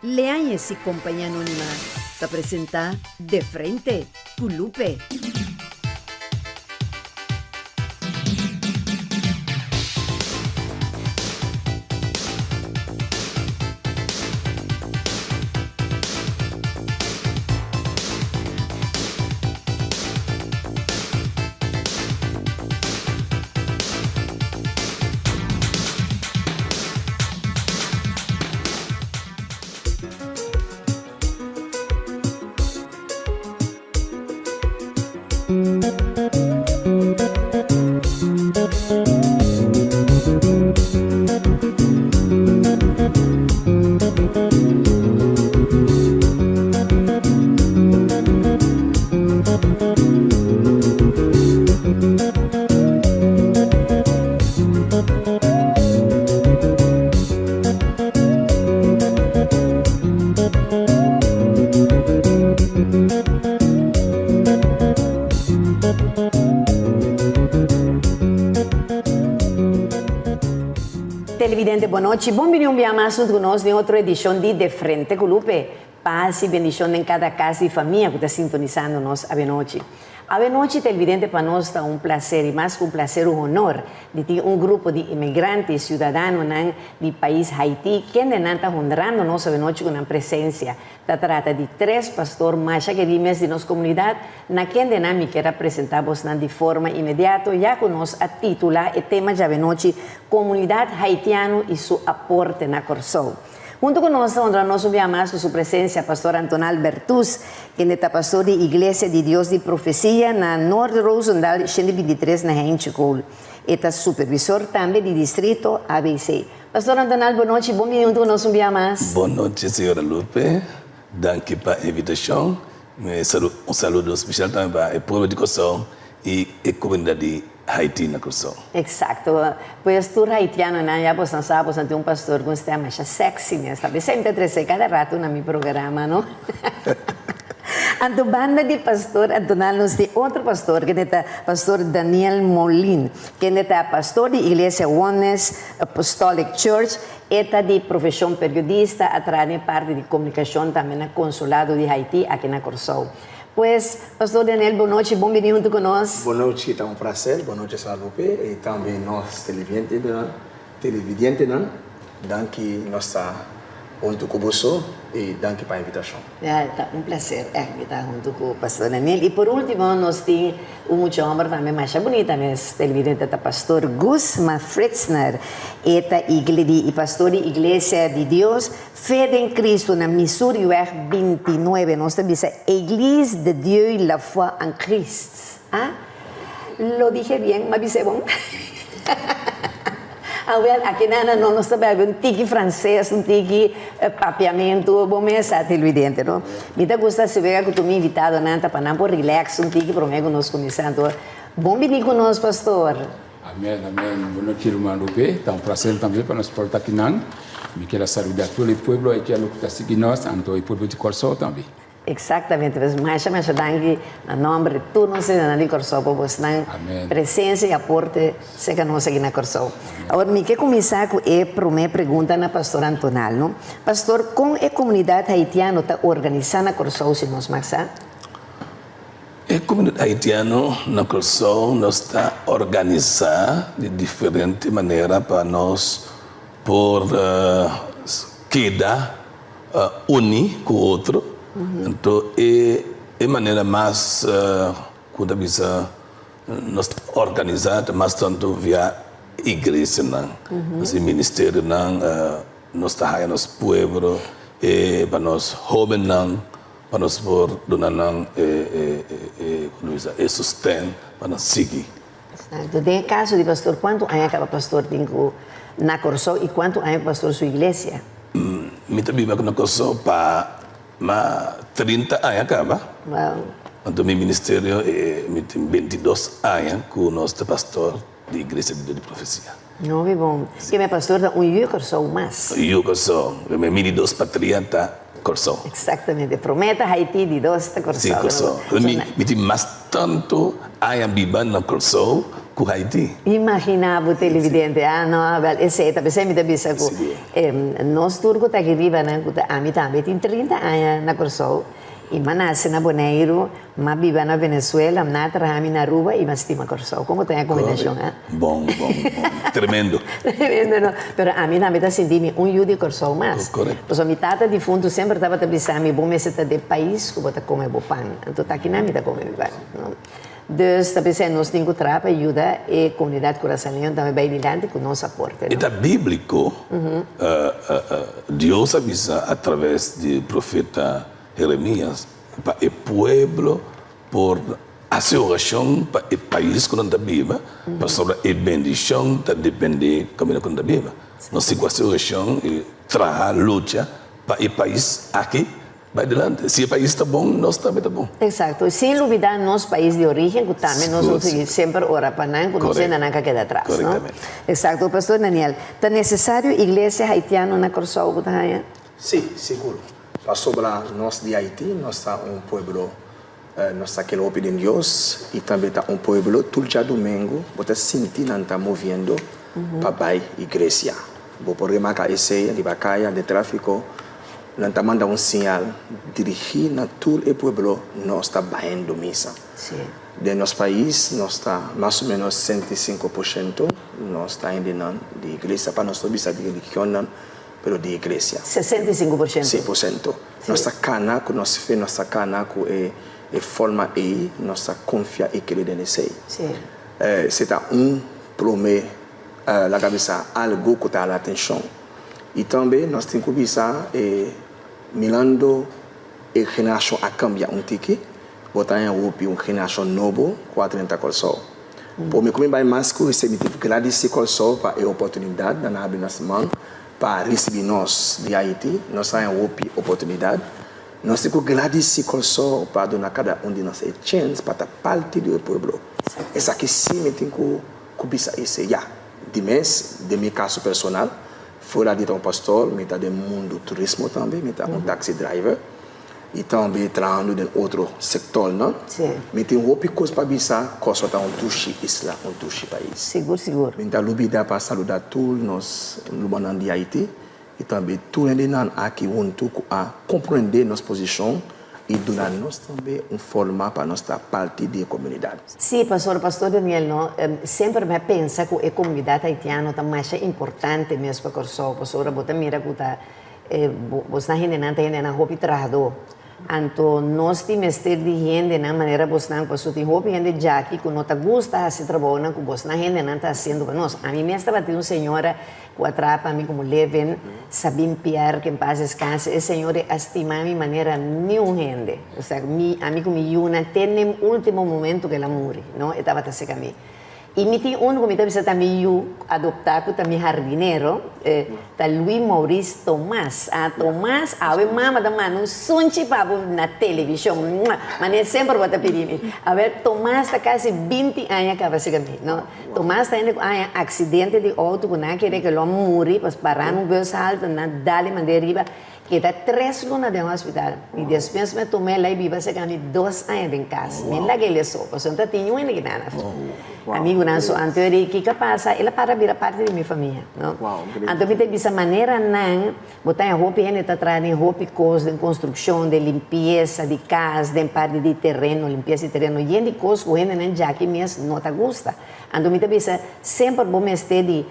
Leañez y Compañía Anónima ta presenta De Frente cu Lupe. Televidente bon nochi, bon bini un bia mas hunto ku nos den otro edishon di De Frente ku Lupe. Pas i bendishon den kada kas di famia ku ta sintonisando nos avenochi. Awenochi televidente pa nos ta un placer y mas cu un placer un honor di tin un grupo di inmigrante y ciudadanonan di pais Haiti kendenan ta honrando nos awenochi cu nan presencia. Ta trata di tres pastor masha keri mes di nos comunidad na kendenan mi kier a presenta bosnan di forma inmediato ya cu nos a titula e tema djawenochi Comunidad Haitiano y su aporte na Corsou. Huntu ku nos ta honra nos un bia mas ku su presensia Pastor Antonal Bertus, kende ta pastor di Iglesia di Dios di Profesia na Noord Roosendaal 123 na Heinchekool. E ta supervisor tambe di distrito ABC. Pastor Antonal, bon nochi, bon bini huntu ku nos un bia mas. Bon nochi señora Lupe, danki pa e invitashon. Un saludo spesial tambe pa e pueblo di Kòrsou i e komunidat di Haiti na Kòrsou. Exacto. Pues tur haitianonan ya bosan sa bosan tin un pastor cu un stem masha sexy mes. Ta bisa mi ta trece cada rato na mi programa no. Anto banda di pastor Antonal nos tin otro pastor kende ta pastor Daniel Molin kende ta pastor di iglesia Oneness Apostolic Church. E ta di profesion periodista a traha den parti di comunicacion tambe na consulado di Haiti aki na Kòrsou. Pues, Pastor Daniel, bon nochi, bon bini huntu ku nos. Bon nochi, ta un placer. Bon nochi Sra. Lupe y tambe nos televidentenan, televidentenan. Danki nos ta huntu ku boso y danki pa invitashon. Ya, ta un placer echt mi ta huntu ku Pastor Daniel. Y por ultimo nos tin un mucha homber tambe masha bunita mes televidente ta Pastor Guzma Fritzner. E ta igle di y pastor di Iglesia di Dios Fe den Cristo na Missouriweg 29. Nos ta bisa Église de Dieu la foi en Christ. Ah? Lo dije bien? M'a bis'é bon? Awel, aki nan no nos ta bebe un tiki frances, un tiki papiamentu, bo mes sa televidente, no? Mi ta gusta si wega ku tur mi invitadonan ta pa nan por relax un tiki promé ku nos kuminsá. Anto, bon bini ku nos, pastor. Amen, amen. Bon nochi ruman Lupe. Ta un placer tambe pa nos por ta akinan. Mi kier a saluda tur e pueblo haitiano ku ta sigui nos, anto e pueblo di Kòrsou tambe. Exactamente, pues masha masha danki na nomber di tur nos hendenan di Kòrsou pa bosnan presencia y aporte serka nos aki na Kòrsou. Awor mi ke kuminsá ku e promé pregunta na Pastor Antonal, no? Pastor, kon e komunidat haitiano ta organisá na Kòrsou si nos mag sa? E komunidat haitiano na Kòrsou nos ta organisá di diferente manera pa nos por keda uni ku otro anto e e manera mas ku ta bisa nos ta organisa ta mas tantu via iglesianan nos ministerionan nos ta haya nos pueblo e pa nos hobennan pa nos por duna nan e e e sosten pa nan sigui. Exacto. Den e caso di pastor, cuanto aña caba pastor tin cu na Corsou y cuanto aña cu pastor su iglesia? Mi ta biba na Corsou pa ma 30 aña caba. Wow. Anto mi ministerio mi tin 22 aña cu nos ta pastor di Iglesia di Dios di Profecia. Hopi bon. Ke mi pastor ta un yu Corsou mas. Un yu Corsou. Mi di dos patria ta Corsou. Exactamente. Prome ta Haiti, di dos ta Corsou. Si, Corsou. Mi tin mas tanto aña biba na Corsou. ku Haiti. Imaginá bo televidente, ah no, wel esei ta p'esei mi ta bisa ku nos tur ku ta aki riba nan ku ta ami tambe tin 30 aña na Kòrsou i m'a nase na Boneiru, m'a biba na Venezuela, m'a traha mi na Aruba i m'a stima Kòrsou. Kon bo ta e kombinashon ah? Bon, bon, bon. Tremendo. Tremendo no. Pero ami tambe ta sinti mi un yu di Kòrsou mas. Korekto. Pasobra mi tata difuntu semper tabata bisa mi bo mester ta den pais ku bo ta kome bo pan. Anto ta kinan mi ta kome mi pan, no. Dus ta pensá nos tin ku traha pa yuda e komunidat kurasaleño tambe bai dilanti ku nos aporte, E no. ta bíbliko. Dios a bisa a traves di profeta Jeremias pa e pueblo por hasi orashon pa e pais ku nan ta biba, pasobra e bendishon ta dependé kaminda ku nan ta biba. Nos tin ku hasi orashon i traha, lucha pa e pais aki bai dilanti. Si e pais ta bon, nos tambe ta bon. Exacto. Sin lubida nos pais di origen ku tambe nos lo sigui semper ora pa nan ku nos hende nan ka keda atras, no? Korektamente. Exacto. Pastor Daniel, ta nesesario iglesia haitiano na Kòrsou ku ta haña? Sí, sigur. Pasobra nos di Haiti, nos ta un pueblo, nos ta kere hopi den Dios i tambe ta un pueblo tur djadumingu bo ta sinti nan ta moviendo pa bai iglesia. Bo por remarka esei riba kaya, den trafiko, nan ta manda un siñal dirigí na tur e pueblo, nos ta bayendo misa. Den nos pais nos ta mas o menos 65% nos ta hendenan di iglesia, pa nos no bisa di religionnan, pero di iglesia. 65%. Sí, por sento. Nos ta kana ku nos fe, nos ta kana ku e e forma ei, nos ta konfia i kere den esei. Sí. Esei ta un promé, laga bisa, algu ku ta hala atenshon. I tambe nos tin ku bisa e mirando e generashon a kambia un tiki, bo ta haña hopi un generashon nobo ku a drenta Kòrsou. Por mi ku mi bai mas ku esei mi tin ku gradisí Kòrsou pa e oportunidat nan a habri nos man pa risibí nos di Haiti. Nos a haña hopi oportunidat. Nos tin ku gradisí Kòrsou pa duna kada un di nos e chèns pa ta parti di e pueblo. Esaki sí mi tin ku ku bisa esei. Ya, di mes, den mi kaso personal, fuera di ta un pastor, mi ta den mundu turismo tambe, mi ta un taxi driver. I tambe trahando den otro sectornan. Mi tin hopi cos pa bisa, Kòrsou ta un dushi isla, un dushi pais. Sigur, sigur. Mi ta lubida pa saluda tur nos rumannan di Haiti i tambe tur hendenan aki huntu ku a komprende nos posishon i duna nos tambe un forma pa nos ta parti di e komunidat. Sí, pastor, pastor Daniel, no, semper mi a pensa ku e komunidat haitiano ta masha importante mes pa Kòrsou, pasobra bo ta mira ku ta E bosnan hendenan ta hendenan hopi trahadó. Anto nos tin mester di hendenan manera bosnan pasobra tin hopi hende djaki ku no ta gusta hasi trabounan ku bosnan hendenan ta hasiendo pa nos. Ami mes tabatin un señora ku a traha pa mi komo leven, Sabine Pierre, ke en pas deskanse. E señora a stima mi manera niun hende. Osea mi ami ku mi yunan te n'e ultimo momento ku el a muri, no, e tabata seka mi. I mi tin unu ku mi ta bisa ta mi yu adoptá ku ta mi hardinero, ta Louis Maurice Tomas. Ah, Tomas, awe mama ta manda un sunchi pa bo na televishon. Mua! Manera semper bo ta pidi mi. Awel, Tomas ta kasi 20 aña kaba siga mi, no? Tomas ta hende ku a haña aksidente di outo ku nan a kere ku lo a muri, pas pará na un bushalte, nan a dal e mand'é riba. Keda tres luna den hospital y despues mi a tuma el a biba cerca mi dos aña den cas. Mi laga el eso, pasobra no ta tin niun hende kita na fe. Amigunan su anto e di kiko a pasa, el a para bira parti di mi famia, no. Anto mi ta bisa manera nan, bo ta haña hopi hende ta traha den hopi cos, den construccion, den limpieza di cas, den parti di tereno, limpieza di tereno, yen di cos cu hendenan djaki mes no ta gusta. Anto mi ta bisa semper bo mester di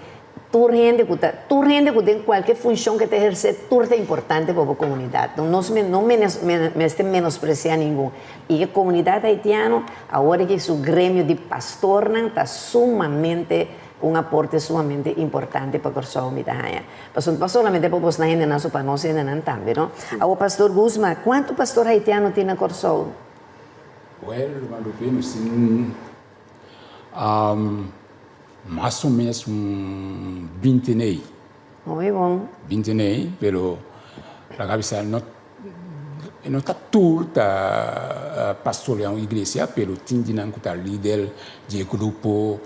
Tur hende ku ta, tur hende ku den kualke funshon ke ta ehersé, tur ta importante pa bo komunidat. No nos no mester menospresiá ningun. I e komunidat haitiano awor aki su gremio di pastornan ta sumamente un aporte sumamente importante pa Kòrsou mi ta haña. Pasobra no solamente pa bosnan hendenan so pa nos hendenan tambe no. Awor pastor Guzma, kuantu pastor haitiano tin na Kòrsou? Wèl, ruman Rupé, nos tin. Mas o menos un 20 nei. Muy bon. 20 nei, pero laga bisa no no ta tur ta pastorea un iglesia, pero tin di nan ku ta lider di e grupo,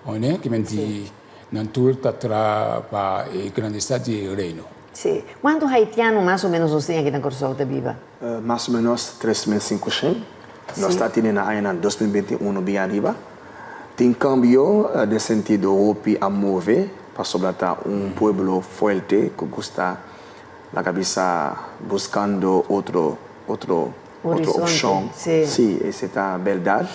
ne, ke men di nan tur ta traha pa e grandesa di e reino. Sí. Kuantu haitiano mas o menos nos tin aki na Kòrsou ta biba? Mas o menos 3500. Nos ta tene na añanan 2021 bin ariba. Tin kambio den sentido hopi a move pasobra ta un pueblo fuerte ku gusta laga bisa buskando otro otro otro opshon. Sí, esei ta bèrdat,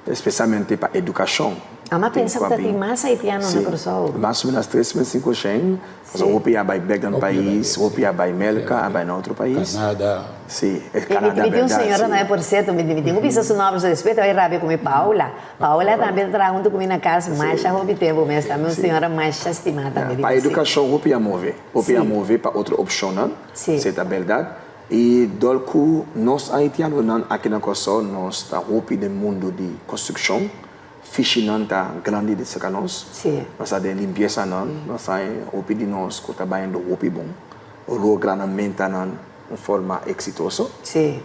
espesialmente pa edukashon. Ama pensa ku ta tin mas haitiano na Kòrsou. Mas o menos 3500. Pasobra hopi a bai bèk nan pais, hopi a bai Merka, a bai na otro pais. Canada. Sí, e Canada Mi tin un bèrdat, señora sí. tambe, por sierto, mi tin ku bisa su nòmber, so despues ta bai rabia ku mi, Paula. Paula tambe ta traha huntu ku mi na kas masha hopi tempu mes, tambe un señora masha stimá tambe di Pa mi, sí. edukashon hopi a move, hopi a move pa otro opshonnan, Sí. si ta bèrdat. I dor ku nos haitianonan aki na Kòrsou nos ta hopi den mundu di konstrukshon, Fishinan ta grandi di cerca nos. Nos ta den limpiesanan, nos ta hopi di nos cu ta bayendo hopi bon. Logra nan metanan un forma exitoso.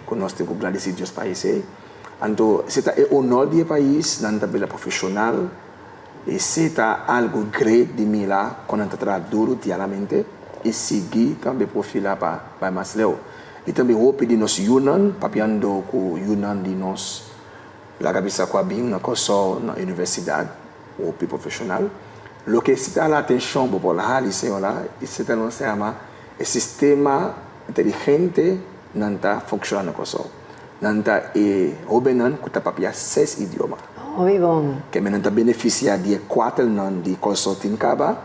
Cu nos tin cu gradici Dios pa esey. Anto esey ta e honor di e pais, nan ta bira profesional. Esey ta algo great di mira con nan ta traha duro diariamente y sigui tambe profila pa bay mas leu. Y tambe hopi di nos yunan, papiando cu yunan di nos. Laga bisa ku a bin na Kòrsou na universidat hopi profeshonal. Loke si ta hala atenshon bo por hali señora i si ta nos yama e sistema inteligente nan ta funkshoná na Kòrsou. Nan ta e hóbennan ku ta papia seis idioma. Hopi bon. Keme nan ta benefisiá di e kuaternan di Kòrsou tin kaba,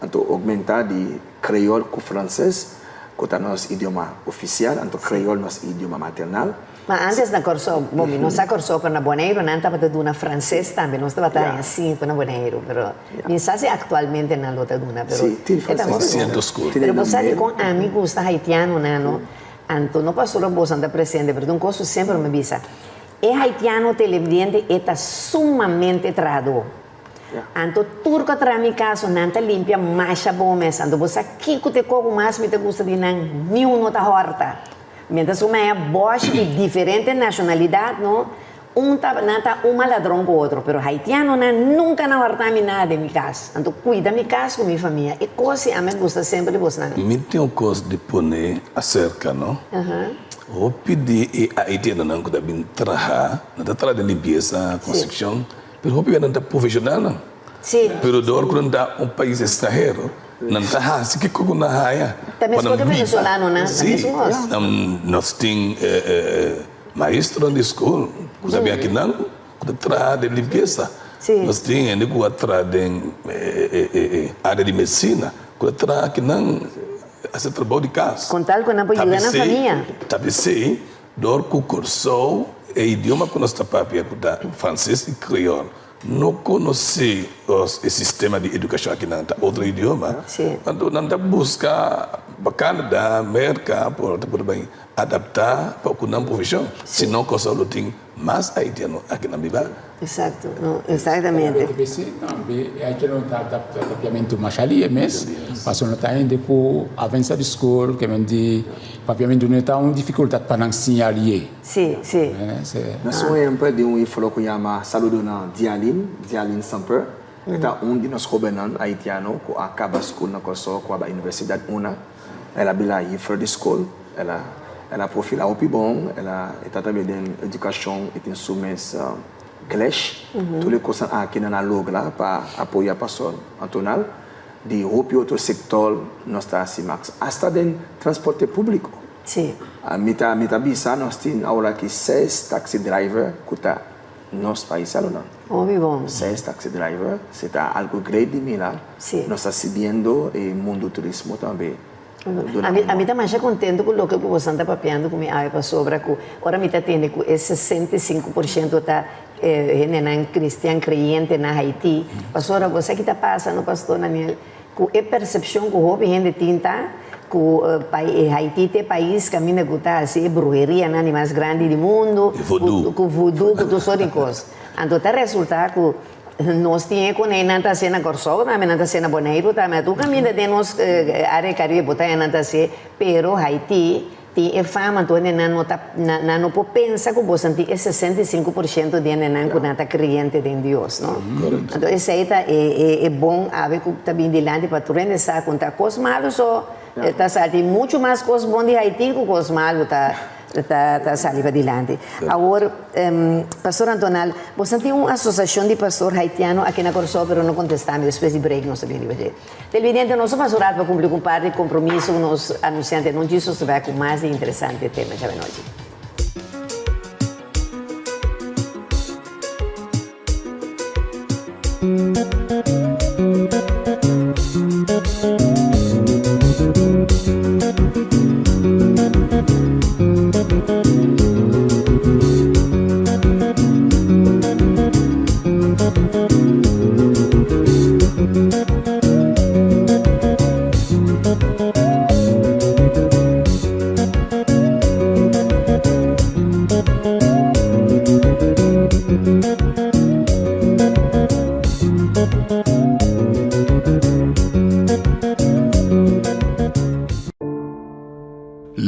anto ougmentá di kreyòl ku franses ku ta nos idioma ofisial, anto kreyòl nos idioma maternal. Ma antes na Kòrsou, bon mi no sa Kòrsou pero na Boneiru nan tabata duna franses tambe, nos tabata haña sinku na Boneiru, pero mi sa si aktualmente nan lo ta duna, pero e ta hopi bon. Pero bo sa dikon ami gusta haitianonan no, anto no pasobra boso ta presente, pero ta un kos ku semper mi bisa, e haitiano televidente e ta sumamente trahadó, anto tur ku a traha mi kaso nan ta limpia masha bon mes, anto bo sa kiko ta e kos ku mas mi ta gusta di nan, niun no ta hòrta. Mientras cu maya boshi di diferente nacionalidad no, un ta nan ta un mas ladron cu otro, pero haitianonan nunca nan horta mi nada den mi cas. Anto cuida mi cas cu mi famia, e cos si ami a gusta semper di bosnan. Mi tin un cos di pone acerca no. Hopi di e haitianonan cu ta bin traha, nan ta traha den limpieza, construccion, pero hopi bia nan ta profesionalnan. Pero dor cu nan ta un pais extranhero, Nan ta hasi kiko ku nan haña Ta pa meskos nan ke biba. venezolanonan, ta Sí, mesun kos. nos tin maestronan di skol ku ta bin akinan ku ta traha den limpiesa. Sí. Nos tin hende ku a traha den área di medisina ku ta traha akinan hasi trabou di kas. Kon tal ku nan por Ta yuda nan p'esei, famia. ta p'esei dor ku Kòrsou e idioma ku nos ta papia ku ta franses i kreòl. No konosé os e sistema di edukashon aki nan ta otro idioma, anto nan ta buska pa Canada, Merka por ta por bai adaptá pa ku nan profeshon, si no Kòrsou lo tin mas haitiano aki nan biba. Exacto, no, exactamente. P'esei tambe e haitiano ta adaptá papiamentu masha lihe mes, pasobra no ta hende ku avansa di skol, ke men di papiamentu no ta un difikultat pa nan siña lihe. Sí, sí. Nos un ehempel di un iflo ku yama Saludonan Dialin, Dialin Samper. E ta un di nos hobennan haitiano ku a kaba skol na Kòrsou, ku a bai universidat una. El a bira juffer di skol. El a el a profilá hopi bon. El a e ta tambe den edukashon, e tin su mes klèsh. Tur e kosnan aki nan a logra pa apoyá Pastor Antonal. Di hopi otro sektor nos ta hasi mas, asta den transporte públiko. Sí. Mi ta mi ta bisa nos tin awor aki seis taxi driver ku ta nos paisanonan. Hopi bon. Seis taxi driver, si ta algo great di mira. Sí. Nos ta siguiendo e mundo turismo tambe duna Ami un ami ta masha contento ku loke ku bosan ta papiando ku mi awe pasobra ku ora mi ta tende ku e 65% ta hendenan cristian creyente na Haiti pasobra bo sa ki ta pasa no pastor Daniel Ku e persepshon ku hopi hende tin ta ku Haiti ta e pais kaminda ku ta hasi e bruherianan di mas grandi di mundu, ku vudu, ku tur sort di kos. Anto ta resulta ku nos tin e konei nan ta hasié na Kòrsou tambe, nan ta hasié na Boneiru tambe, tur kaminda den nos área Karibe bo ta haña nan ta hasié, pero Haiti Tin e fama anto hendenan no ta nan no por pensa ku boso tin e 65% di hendenan ku nan ta kreyente den Dios no. Anto esei ta e e bon awe ku ta bin dilanti pa tur hende sa ku ta kos malu so ta sa tin muchu mas kos bon di Haiti ku kos malu ta. ta ta sali padilanti. Awor, Pastor Antonal, boso tin un asosiashon di pastor haitiano aki na Kòrsou, pero no kontestá mi, despues di break nos ta bini riba dje. Televidente, nos a pasa un rato pa kumpli ku un par di kompromiso ku nos anunsiante no djis nos ta bai ku mas di interesante tema djawe nochi.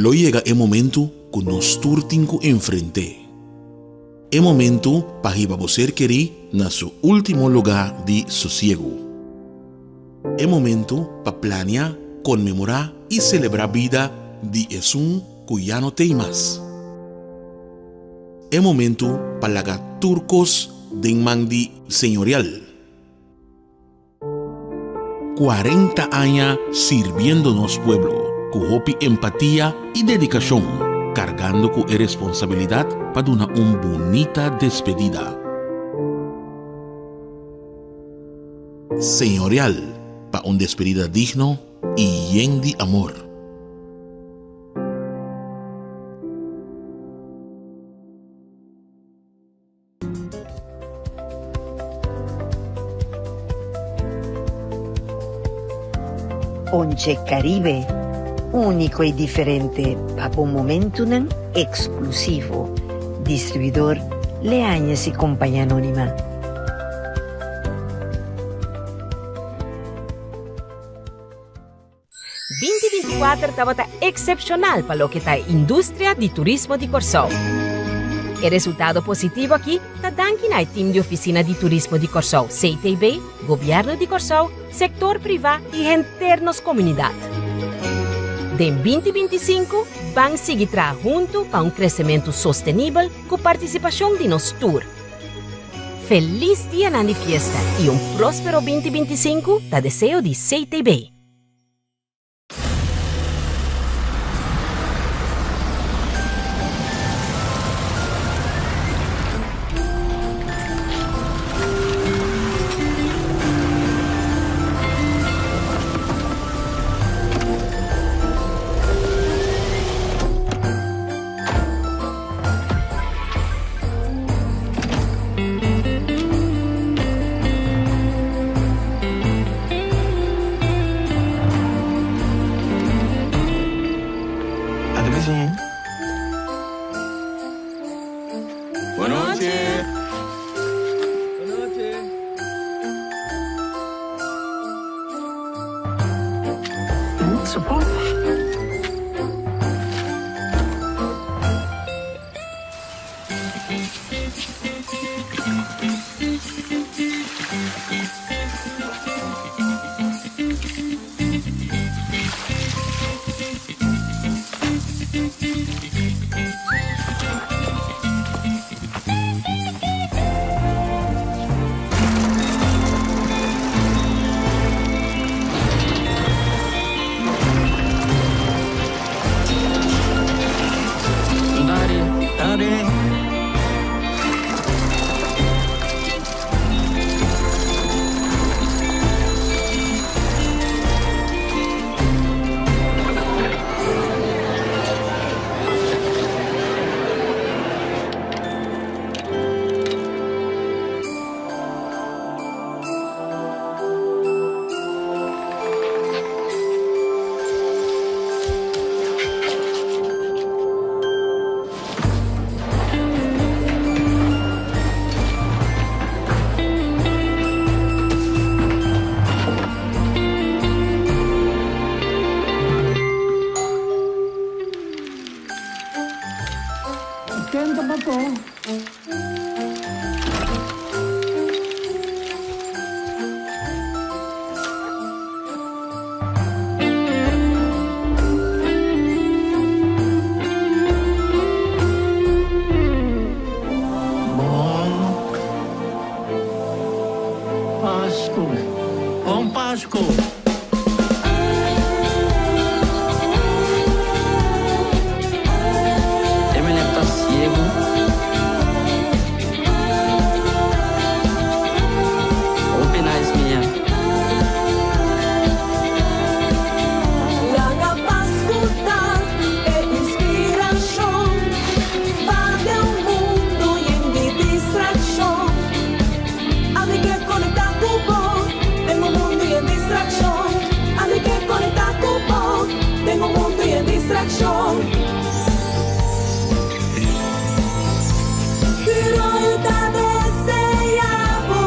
Lo yega e momentu ku nos tur tin ku enfrent'é. E momentu pa hiba bo ser kerí na su último lugá di sosiegu. E momentu pa plania, konmemorá i selebrá bida di esun ku ya no t'ei mas. E momentu pa laga tur kos den man di Señorial. 40 aña sirbiendo nos pueblo ku hopi empatia i dedikashon, kargando ku e responsabilidat pa duna un bunita despedida. Señorial pa un despedida digno y yen di amor. Ponche Caribe, úniko i diferente pa bo momentunan eksklusivo. Distribuidor Leañez y Compañía Anónima. 2024 tabata eksepshonal pa loke ta e industria di turismo di Kòrsou. E resultado positivo aki ta danki na e tim di Ofisina di Turismo di Kòrsou, CTB, Gobièrnu di Kòrsou, sektor privá i henter nos komunidat. Den 2025, ban sigui traha huntu pa un kresementu sostenibel ku partisipashon di nos tur. Felis dianan di fiesta i un próspero 2025 ta deseo di CTB. Ken ta pato? akshon. Curoil ta desea bo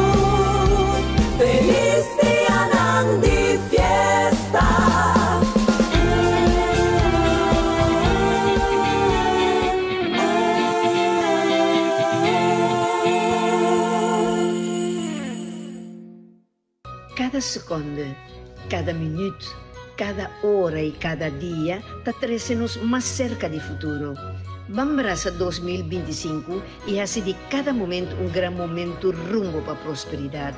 felis dianan di fiesta. Kada sekonde, kada minüt, kada ora i kada dia ta trese nos mas serka di futuro. Ban brasa 2025 i hasi di kada momentu un gran momentu rumbo pa prosperidat.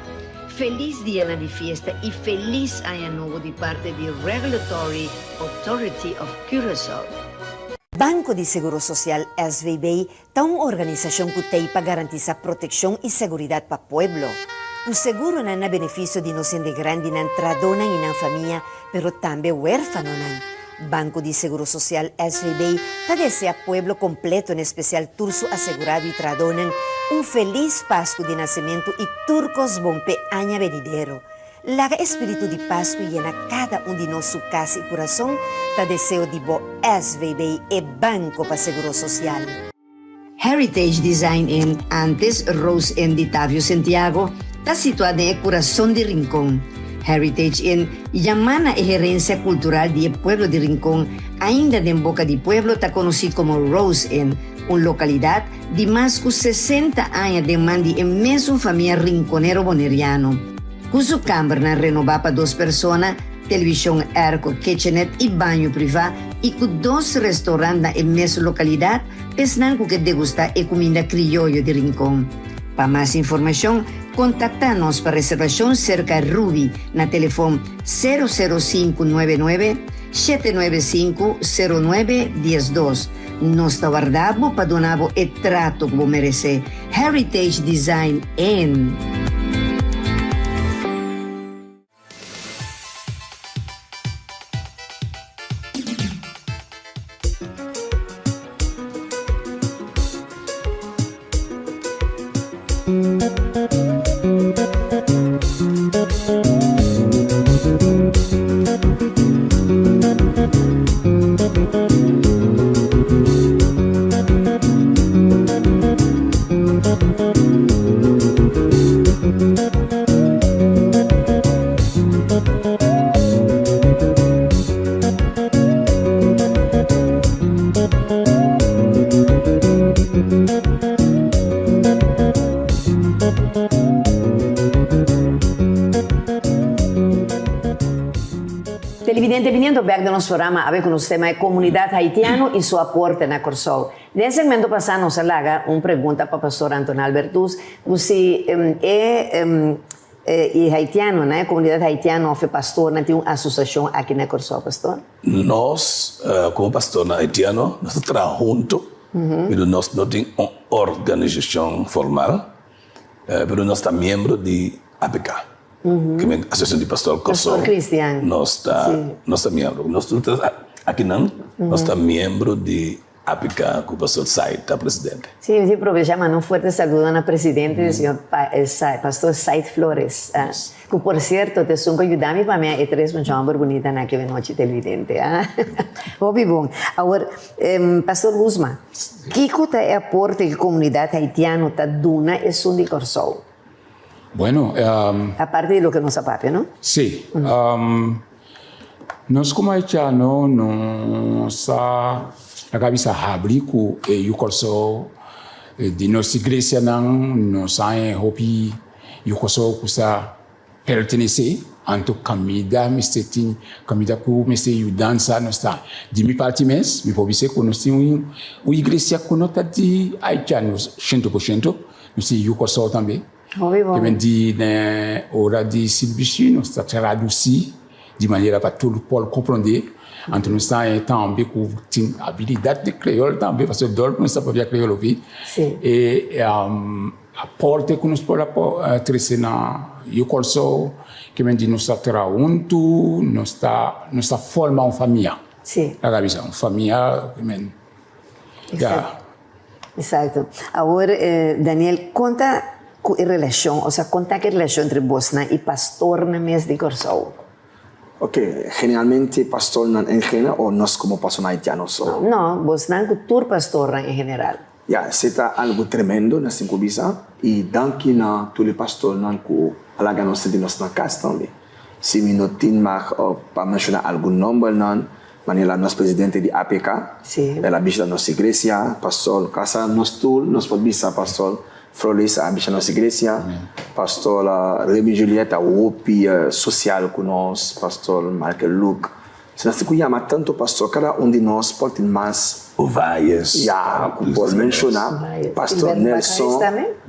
Felis dianan di fiesta i felis aña nobo di parti di Regulatory Authority of Curaçao. Banko di Seguro Sosial, SVB, Ta un organisashon ku t'ei pa garantisá protekshon i seguridat pa pueblo. Ku seguronan na benefisio di nos hende grandinan, tradónan i nan famia, pero tambe wérfanonan. Banko di Seguro Sosial, SVB, ta deseá pueblo kompleto, en espesial tur su asegurado i tradónan, un felis Pasku di Nasementu i tur kos bon p'e aña benidero. Laga e spiritu di Pasku yena kada un di nos su kas i kurason, ta deseo di bo SVB e banko pa seguro sosial. Heritage Design Inn, antes Rose Inn di Tavio Sentiago, ta situá den e kurason di Rincon. Heritage Inn, yamá na e herensia kultural di e pueblo di Rincon, ainda den boka di pueblo ta konosí komo Rose Inn, un lokalidat di mas ku sesenta aña den man di e mesun famia rinkonero boneriano. Ku su kambernan renobá pa dos persona, televishon airco, kitchenet i baño privá i ku dos restaurant na e mes lokalidat pa esnan ku ke degustá e kuminda krioyo di Rincon. Pa mas informashon, kontaktá nos pa reservashon serka Ruby na telefon sero sero sinku nuebe nuebe, shete nuebe sinku, sero nuebe diesdos. Nos ta warda bo pa duna bo e trato ku bo meresé. Heritage Design Inn. Televidente biniendo bek den nos programa awe ku nos tema e komunidat haitiano i su aporte na Kòrsou. Den e segmento pasá nos a laga un pregunta pa Pastor Anton Albertus ku si e e haitianonan, e komunidat haitiano òf e pastornan tin un asosiashon aki na Kòrsou, Pastor? Nos komo pastornan haitiano nos ta traha huntu pero nos no tin un organisashon formal pero nos ta miembro di APK, ke men Asosiashon di Pastor Kòrsou. Pastor Cristian. Nos ta nos ta miembro. Nos tur ta akinan nos ta miembro di APK ku Pastor Said ta presidente. Sí, mi tin probecha manda un fuerte saludo na presidente señor Pastor Said Flores, ku por cierto ta esun ku a yuda mi pa mi a e tres mucha homber bunita nan aki anochi televidente. Hopi bon. Awor, Pastor Guzma, kiko ta e aporte ku komunidat haitiano ta duna esun di Kòrsou? Bueno, Aparte di loke nos a papia, no? Sí. Nos komo haitiano nos a laga bisa habri ku e yu Kòrsou di nos iglesianan nos a haña hopi yu Kòrsou ku sa pertenesé anto kamida mester tin kamida ku mester yudansa nos ta di mi parti mes mi por bisa ku nos tin un iglesia ku no ta di haitiano shento por shento nos tin yu Kòrsou tambe. Hopi bon. Te di den ora di sirbishi nos ta tradusí di manera pa tur por komprondé. Anto nos ta haña tambe ku tin abilidat di kreyòl tambe, pasobra dòrp nos ta papia kreyòl hopi. E aporte ku nos por a trese na yu Kòrsou, ke men di nos ta traha huntu, nos ta nos ta forma un famia. Laga bisa un famia ke men ya. Exacto. Awor, Daniel, konta ku e relashon, osea, konta ku e relashon entre bosnan i pastornan mes di Kòrsou. Ok, generalmente pastornan en general o nos como pastornan haitiano so? No, bosnan cu tur pastornan en general. Ya, esey ta algo tremendo, nos tin cu bisa, y danki na tur e pastornan cu a laga nos sinti nos na cas tambe. Si mi no tin mag pa menciona algun nombernan, manera nos presidente di APK, el a bishita nos iglesia, pastor Casa, nos tur nos por bisa pastor Floris a bishita nos iglesia, pastor Remy Juliet a hopi social cu nos, pastor Michael Luke. Si nos tin cu yama tanto pastor, cada un di nos por tin mas. Valles. Ya, cu por menciona pastor Nelson,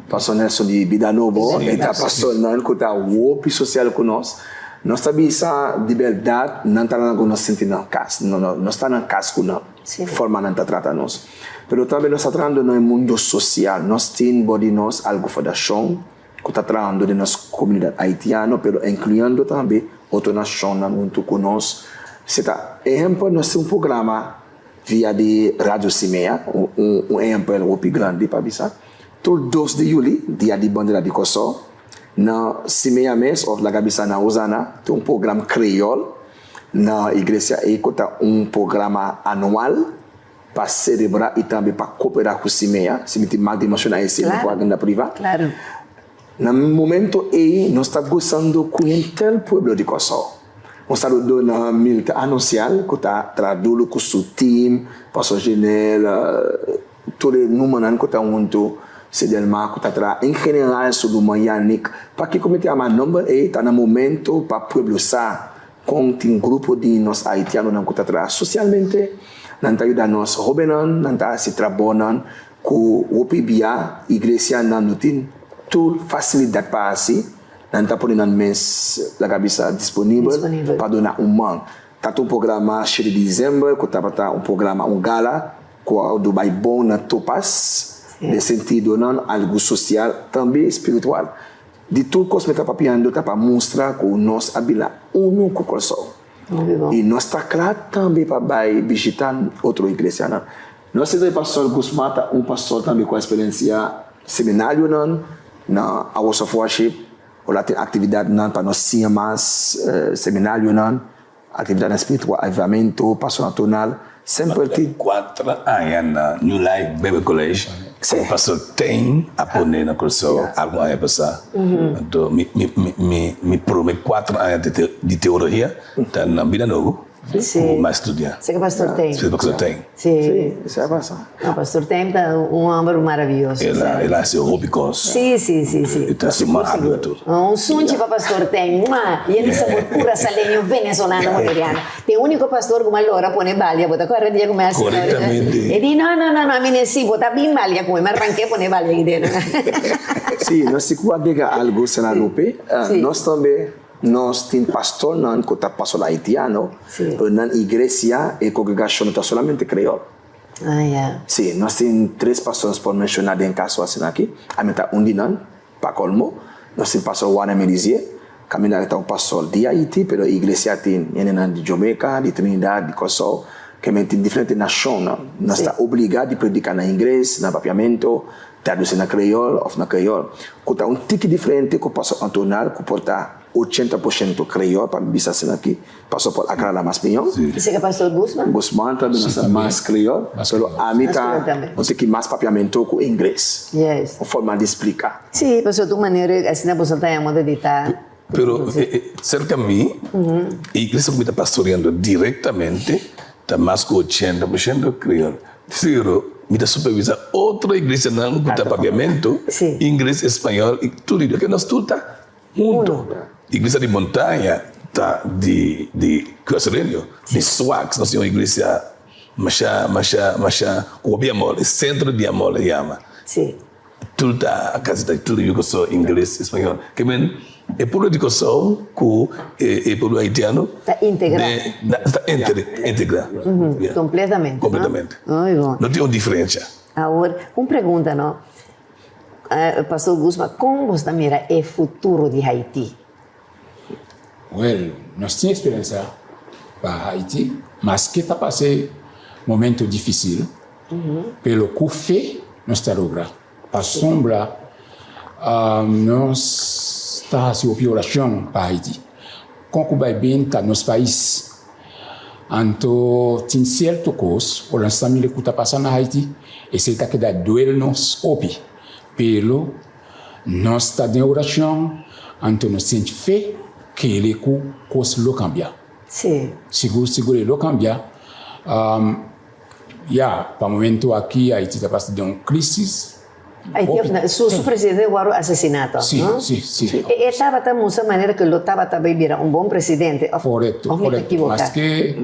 pastor Nelson di Bida Nobo, e ta pastornan cu ta hopi social cu nos. Nos ta bisa di berdad nan ta laga nos sinti nan cas, nos ta nan cas cu nan, forma nan ta trata nos. Pero tambe nos ta trahando na e mundo social, nos tin bo di nos algo fondashon ku ta trahando den nos komunidat haitiano pero inkluyendo tambe otro nashonnan huntu ku nos. Si ta ehempel nos tin un programa via di Radio Simea, un ehempel hopi grandi pa bisa, tur dos di yuli, dia di bandera di Kòrsou, na Simea mes òf laga bisa na Hozana tin un program kreyòl na iglesia ei ku ta un programa anual. pa selebrá i tambe pa koperá ku Simea, si mi tin mag di menshoná esei mi por agenda privá. Na momento ei nos ta gosando ku henter pueblo di Kòrsou. Un saludo na Milta Anuncial ku ta traha duru ku su team, Pastor Genel, tur e numanan ku ta huntu, Sedelma ku ta traha en general su ruman Yannick. Pakiko mi ta yama nomber ei ta na momento pa pueblo sa Kon tin grupo di nos haitianonan ku ta traha sosialmente, nan ta yuda nos hóbennan, nan ta hasi trabounan ku hopi bia iglesianan no tin tur fasilidat pa hasi, nan ta pone nan mes laga bisa disponibel pa duna un man. Ta ta un programa shete di desèmber ku tabata un programa un gala ku a wordu bai bon na Topas den sentidonan algu sosial tambe spiritual. Di tur kos mi ta papiando ta pa mustra ku nos a bira unu ku Kòrsou. I nos ta kla tambe pa bai bishitá otro iglesianan. Nos ta Pastor Guzman ta un pastor tambe ku a eksperensiá seminarionan na Hours of Worship, ora tin aktividatnan pa nos siña mas, seminarionan. Actividadnan spiritual, avivamento, paso natonal, semper tin. Cuatro aña na New Life Bible College cu Pastor Tain a pone na Curaçao algun aña pasa. Anto mi mi mi prome cuatro aña di teologia ta na Bida Nobo cu mi a studia. Si cu Pastor Tain. Si cu Pastor Tain. Si. Esei a pasa. No, Pastor Tem ta un homber maraviyoso. El a, el a haci hopi cos. Si, si, si, si. E ta suma algo tur. Un sunchi pa Pastor Tem. Mua! Y el sabor curaçaleño, venezolano, boneriano. Ta e unico pastor cu mi a logra pone balia. Bo ta corda dia cu mi a haci? Correctamente. E di, no, no, no, no, ami ne si, bo ta bin balia cu mi. Mi a ranke pone balia aki dentro. Si, nos tin cu agrega algo, Sra. Lupe. Nos tambe. Nos tin pastornan ku ta pastor haitiano, pero nan iglesia, e kongregashon no ta solamente kreol. Sí, nos tin tres pastor nos por menshoná den kaso asina aki. Ami ta un di nan, pa kolmo. Nos tin pastor Warner Melizier, kaminda e ta un pastor di Haiti, pero e iglesia tin hendenan di Jamaica, di Trinidad, di Kòrsou, ke men tin diferente nashonnan. Nos ta obligá di prediká na ingles, na papiamento, Tradusi na kreyol òf na kreyol, ku ta un tiki diferente ku paso antonal ku por ta 80% kreyol, pa mi bisa asina aki, paso por aklará mas mihó. Esei ta Pastor Guzman? Guzman ta duna sa mas kreyol, pero ami ta un tiki mas papiamento ku ingles, un forma di splika. Sí, pasobra tur manera asina boso ta yama di ta. Pero serka mi, e iglesia ku mi ta pastoreando direktamente ta mas ku 80% kreyol. Pero mi ta supervisa otro iglesianan ku ta papiamentu, ingles, español i tur idioma. Ke nos tur ta huntu. Iglesia di Montaña ta di di Curaçaoleño, di Swax. Nos tin un iglesia masha masha masha ku hopi amor, e Centro di Amor e yama. Tur ta kasi ta tur yu Kòrsou, ingles, español. Ke men e pueblo di Kòrsou ku e pueblo haitiano Ta integrá. Ta integrá. Kompletamente. Kompletamente. No tin un diferensha. Awor, un pregunta no, Pastor Guzman, kon bos ta mira e futuro di Haiti? Wèl, nos tin esperansa pa Haiti, maske ta pasa momento difisil, pero ku fe nos ta logra. Pasobra nos ta hasi hopi orashon pa Haiti. Kon ku bai bin ta nos pais. Anto tin sierto kos ora nos ta mira ku ta pasa na Haiti, esei ta keda duel nos hopi. Pero nos ta den orashon, anto nos tin fe kere ku kos lo kambia. Sigur sigur e lo kambia. Ya, pa momento aki Haiti ta pasa den un krisis. Su su presidente wòrdu asesiná tòg, no? Sí, sí, sí. E e tabata mustra manera ku lo tabata bai bira un bon presidente, òf Korekto, òf mi ta korekto. ekivoká? Maske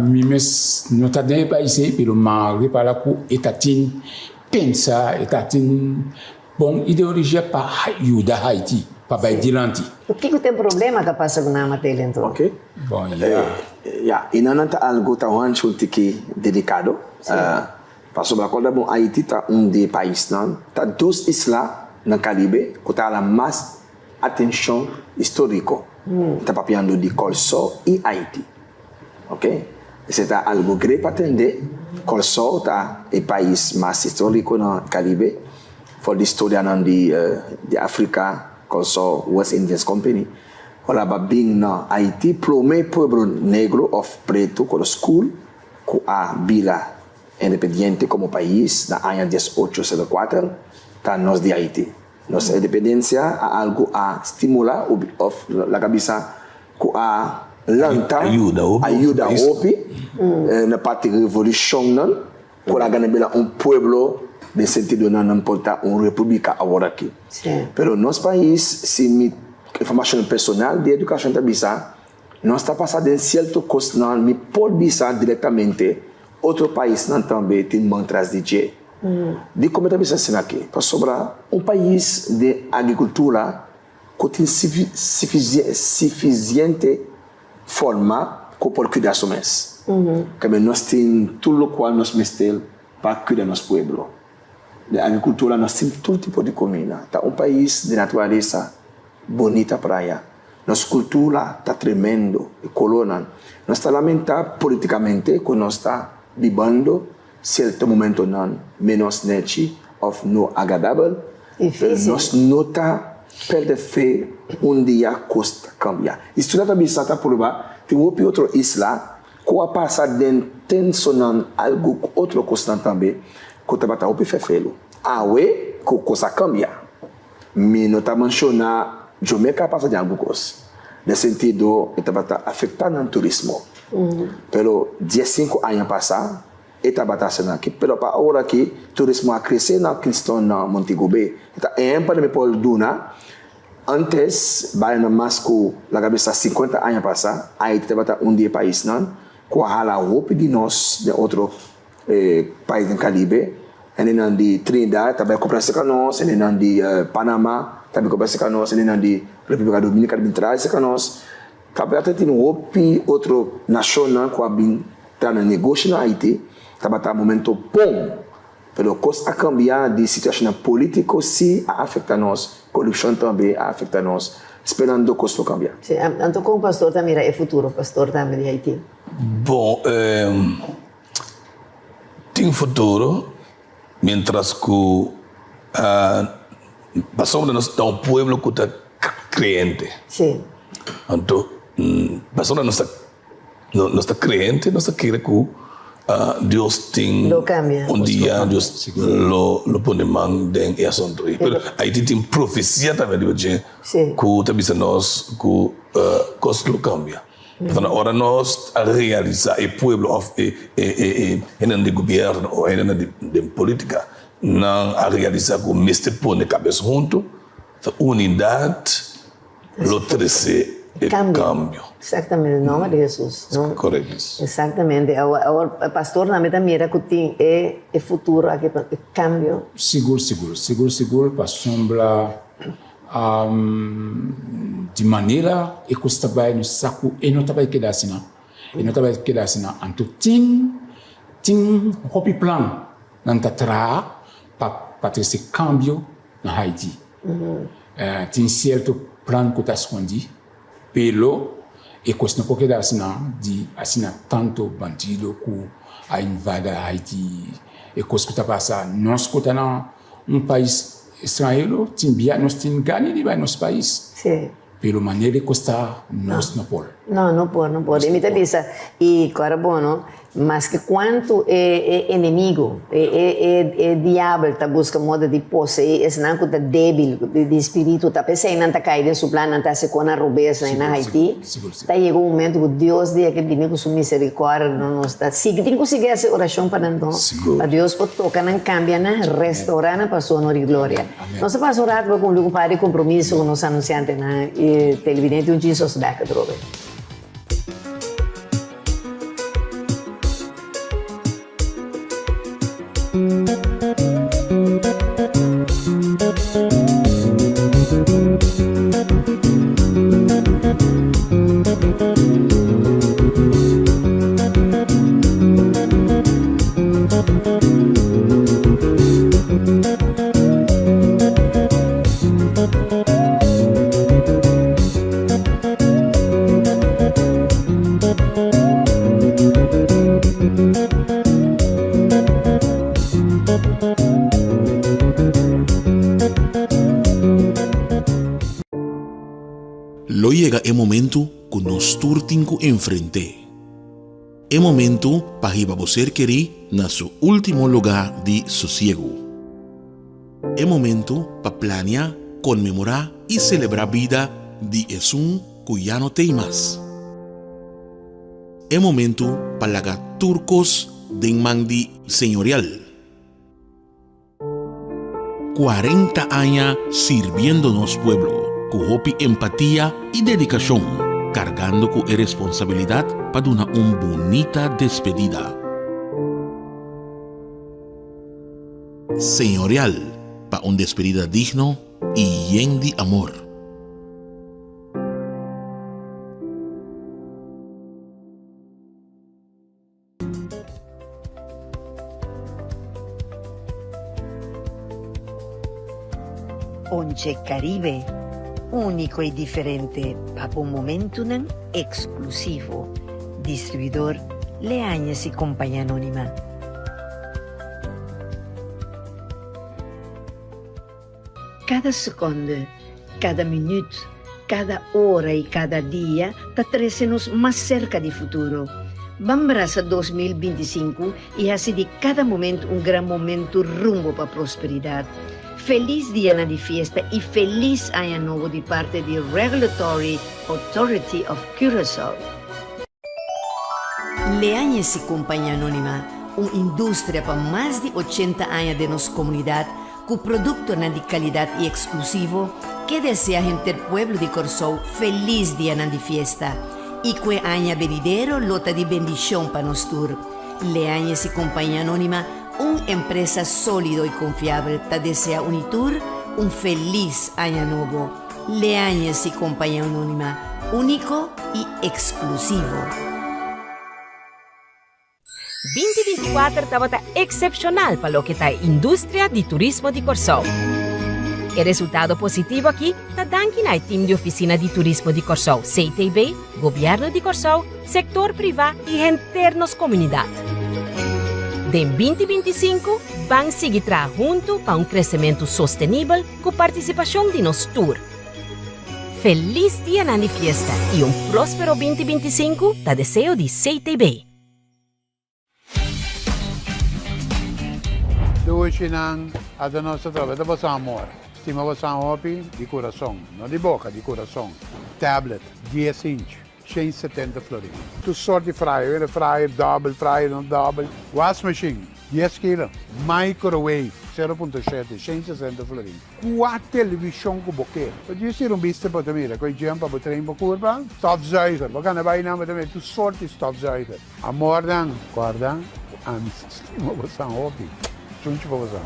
mi mes no ta den e pais ei, pero m'a repara ku e ta tin pensa, e ta tin bon ideologia pa yuda Haiti pa bai dilanti. Kiko ta e problema ku a pasa ku nan Mateli anto? Ok. Bon, ya. Ya, i nan nan ta algu ta hanchi un tiki delikado. Pasobra kòrda bon Haiti ta un di e paisnan, ta dos isla na Karibe ku ta hala mas atenshon istóriko. Mi ta papiando di Kòrsou i Haiti. Ok, esei ta algu grei pa tende. Kòrsou ta e pais mas istóriko na Karibe, for di storianan di di Afrika, Kòrsou, West Indies Company. Ora ba bin na Haiti, promé pueblo negro òf pretu, kolo skur, ku a bira independiente komo pais na aña 1804 ta nos di Haiti. Nos independensia a algu a stimula òf laga bisa ku a lanta, a yuda hopi na parti revolushonnan ku laga nan bira un pueblo den sentidonan nan por ta un repúblika aworaki. Pero nos pais si mi informashon personal di edukashon ta bisa Nos ta pasa den sierto kosnan mi por bisa direktamente otro paisnan tambe tin man tras di dje. Dikon mi ta bisa asina aki? Pasobra un pais den agrikultura ku tin sifisiente forma ku por kuida su mes. Kende nos tin tur lokual nos mester pa kuida nos pueblo. Den agrikultura nos tin tur tipo di kuminda. Ta un pais di naturalesa, bonita praya. Nos kultura ta tremendo, e kolornan. Nos ta lamentá politikamente ku nos ta bibando sierto momentonan ménos nèchi òf no agradabel, pero nos no ta pèrdè fe un dia kos ta kambia. Historia ta bisa ta prueba tin hopi otro isla ku a pasa den tensonan algu ku otro kosnan tambe ku tabata hopi fèfelu. Awe ku kos a kambia. Mi no ta menciona Jamaica a pasa den algun cos, den sentido e tabata afecta nan turismo. Pero diescinco aña pasa e tabata asina aki, pero pa awor aki turismo a crece na Kingston, na Montego Bay. E ta ehempel mi por duna, antes bayendo mas cu laga bisa cincuenta aña pasa, Haiti tabata un di e paisnan cu a hala hopi di nos den otro E pais den Caribe, hendenan di Trinidad ta bai compra cerca nos, hendenan di Panama ta bin compra cerca nos, hendenan di Republica Dominica ta bin traha cerca nos. Tabata tin hopi otro nacionnan cu a bin traha nan negoshi na Haiti, tabata momento bon, pero cos a cambia di situacionnan politico si a afecta nos, corupcion tambe a afecta nos, sperando cos lo cambia. Si, anto con pastor ta mira e futuro, pastor tambe di Haiti? Bon, Tin futuro mientras cu pasobra nos ta un pueblo cu ta creyente. Anto pasobra nos ta nos ta creyente nos ta kere cu Dios tin un dia Dios lo lo pone man den e asunto ei. Pero Haiti tin profecia tambe riba dje cu ta bisa nos cu cos lo cambia. Pasobra ora nos a realisa e pueblo of e hendenan di gobierno o hendenan den politica nan a realisa cu mester pone cabes hunto, unidad lo trece e cambio. Exactamente, den nomber di Jesus. Correcto. Exactamente. Awor pastor tambe ta mira cu tin e futuro aki pa e cambio. Sigur, sigur, sigur, sigur pasobra. Di manera e kos ta bai nos sa ku e no ta bai keda asina, e no ta bai keda asina. Anto tin tin hopi plan nan ta traha pa pa trese kambio na Haiti. Tin sierto plan ku ta skondi, pero e kos no por keda asina di asina tanto bandido ku a invada Haiti, e kos ku ta pasa nos ku ta na Un pais estranhero tin bia nos tin gana di bai nos pais. Sí. Pero manera e kos ta, nos no por. No, no por, no por. I mi ta bisa, i ku ora bo no, maske kuantu e e enemigo, e e e e diabel ta buska moda di poseí esnan ku ta débil di spiritu, ta p'esei nan ta kai den su plan, nan ta hasi kon nan robes na na Haití. Ta yega un momento ku Dios di aki bini ku su miserikòrdia, no nos ta sigui tin ku sigui hasi orashon pa nan no, pa Dios por toka nan, kambia nan, restourá nan pa su honor i gloria. Nos ta pasa un rato pa kumpli ku un par di kompromiso ku nos anunsiantenan i televidente un Jesus bek atrobe. Lo yega e momento ku nos tur tin ku enfrent'é. E momento pa hiba bo ser kerí na su último lugá di sosiegu. E momento pa plania, konmemorá i selebrá bida di esun ku ya no t'ei mas. E momento pa laga tur kos den man di Señorial. 40 aña sirbiendo nos pueblo ku hopi empatia i dedikashon, kargando ku e responsabilidat pa duna un bunita despedida. Señorial pa un despedida digno i yen di amor. Ponche Caribe, úniko i diferente pa bo momentunan eksklusivo. Distribuidor Leañez y Compañía Anónima. Kada sekonde, kada minüt, kada ora i kada dia ta trese nos mas serka di futuro. Ban brasa 2025 i hasi di kada momentu un gran momentu rumbo pa prosperidat. Felis dianan di fiesta i felis aña nobo di parti di Regulatory Authority of Curaçao. Leañez y Compañía Anónima, un industria pa mas di ochenta aña den nos comunidad cu productonan di calidad y exclusivo, ke desea henter pueblo di Corsou feliz dianan di fiesta y cu e aña benidero lo ta di bendicion pa nos tur. Leañez y Compañía Anónima, un empresa solido y confiabel, ta desea un y tur un feliz aña nobo. Leañez y Compañía Anónima, único y exclusivo. 2024 tabata eksepshonal pa loke ta e industria di turismo di Kòrsou. E resultado positivo aki ta danki na e tim di Ofisina di Turismo di Kòrsou, CTB, Gobièrnu di Kòrsou, sektor privá i henter nos komunidat. Den 2025, ban sigui traha huntu pa un kresementu sostenibel ku partisipashon di nos tur. Felis dianan di fiesta i un próspero 2025 ta deseo di CTB. Dushi nan ata nos ta trabia ta boso amor. Stima boso hopi di kurason, no di boka, di kurason. Tablet, dies inch, shen setenta florin. Tur sort di fryer, fryer dobel, fryer no dobel, wasmachine, dies kilo, microwave, 0.7, 160 florin. Kua televishon ku bo ke? Bo djis tira un bista pa bo ta mira ku e gym pa bo train bo kurpa. Stofzuiger, bo gana bai nan bo ta mira tur sort di stofzuiger. Amornan, kòrda ku ami stima bosan hopi. Sunchi pa bosan.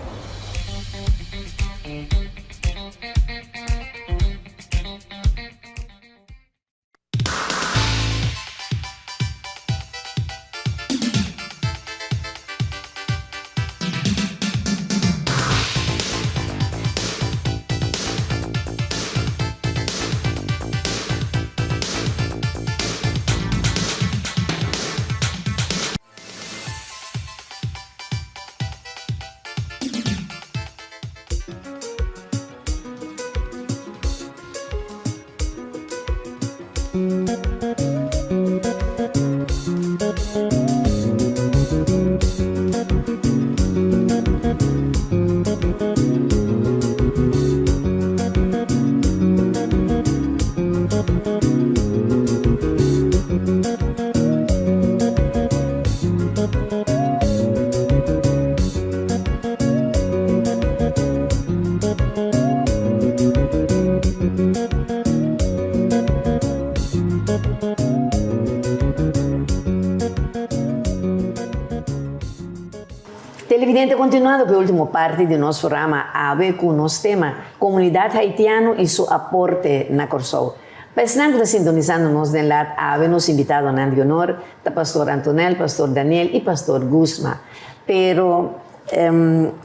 Televidente continuando cu e ultimo parti di nos programa awe cu nos tema Comunidad Haitiano y su aporte na Corsou. Pa esnan cu ta sintonisando nos den lat awe nos invitadonan di honor ta Pastor Antonel, Pastor Daniel y Pastor Guzma. Pero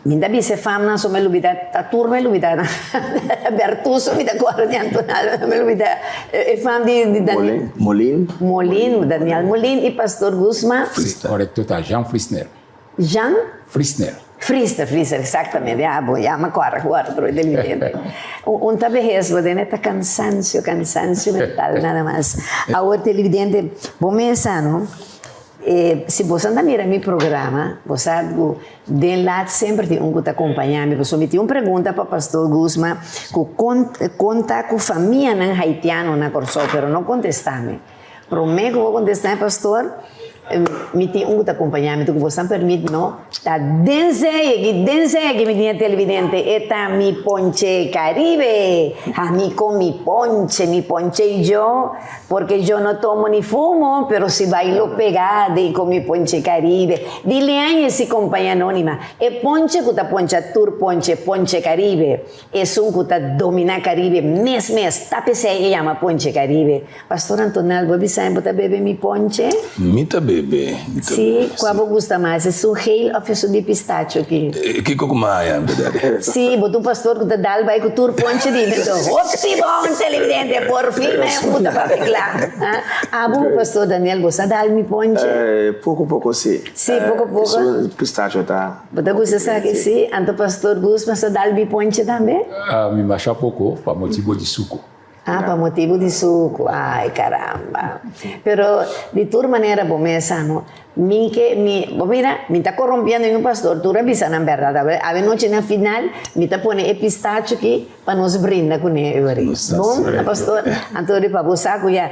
Mi ta bisa e famnan so mi lubida ta tur mi lubida nan Bertuso mi ta kòrda di Antonal mi lubida e fam di di Daniel Molin Molin Daniel Molin i Pastor Guzma Korekto ta Jean Frisner. Jean? Frisner. Frisner Frisner eksaktamente ya bo ya mi a kòrda ku ora troe den mi mente un ta behes bo den e ta kansansio kansansio mental nada mas awor televidente bo mesa no. E si boso ta mira mi programa, bo sa ku den lat semper tin un ku ta kompañá mi. Pasobra mi tin un pregunta pa Pastor Guzma ku kon ta ku famianan haitiano na Kòrsou, pero no kontestá mi. Promé ku bo kontestá mi, Pastor, mi tin un ku ta kompañá mi. Ku boso ta permit no ta den sei aki, den sei aki mi tin e televidente, e ta mi ponche Caribe. Ami con mi ponche, mi ponche y yo. Porque yo no tomo ni fumo, pero si bailo pegado y con mi ponche Caribe. Di Leañez y Compañía Anónima, e ponche cu ta poncha tur ponche, Ponche Caribe. Esun cu ta domina Caribe mes mes, ta p'esey e yama Ponche Caribe. Pastor Antonel, bo bisa bo ta bebe mi ponche? Mi ta bebe, mi ta Si, bebe, cua si. bo gusta mas, esun geel of esun di pistacho aki? Kico cu maya, en berdad. Si, bo ta un pastor cu ta dal bay cu tur ponche di mi. Hopi bon televidente, por fin me puta papia cla. Abo, pastor Daniel, bo sa dal mi ponche? Poco poco si. Si, poco poco. Esun pistacho ta. Bo ta gusta esaki? Si. Anto pastor Guzman sa dal mi ponche tambe? Mi masha poco pa motibo di suco. Ah, pa motibu di suku. Ai, caramba. Pero di tur manera bo mes sa no. Mi ke, mi, bo mira, mi ta corrompiendo mi pastor, tur a bisa nan berdad. Awe, awe nochi na final mi ta pone e pistacho aki pa nos brinda cune e weri. Bon, pastor? Anto di pa bo sa cu ya,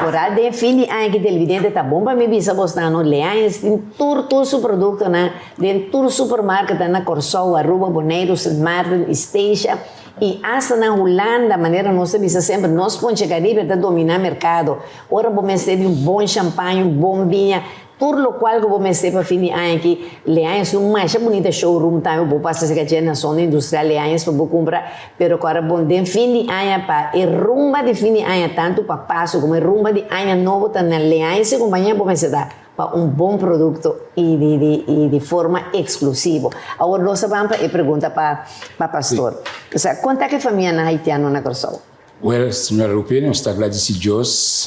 foral den fin di aña aki televidente ta bon pa mi bisa bosnan no, Leañez tin tur tur su productonan den tur supermarketnan na Corsou, Aruba, Boneiru, Sint Maarten y Statia. I asta na Hulanda, manera nos ta bisa semper, nos ponche Caribe ta dominá merkado. Ora bo mester di un bon champaña, un bon biña, tur lokual ku bo mester pa fin di aña aki, Leañez un masha bunita showroom tambe, bo pasa serka dje na zona industrial Leañez pa bo kumpra, pero ku ora bon den fin di aña pa e rumba di fin di aña tantu pa Paso komo e rumba di aña nobo ta na Leañez e kumpañia bo mester ta. Pa un bon producto y di di y di forma exclusivo. Awor nos ta ban pa e pregunta pa pa pastor. Osea, con ta ke famianan haitiano na Corsou? Well, señora Lupe, nos ta gradici Dios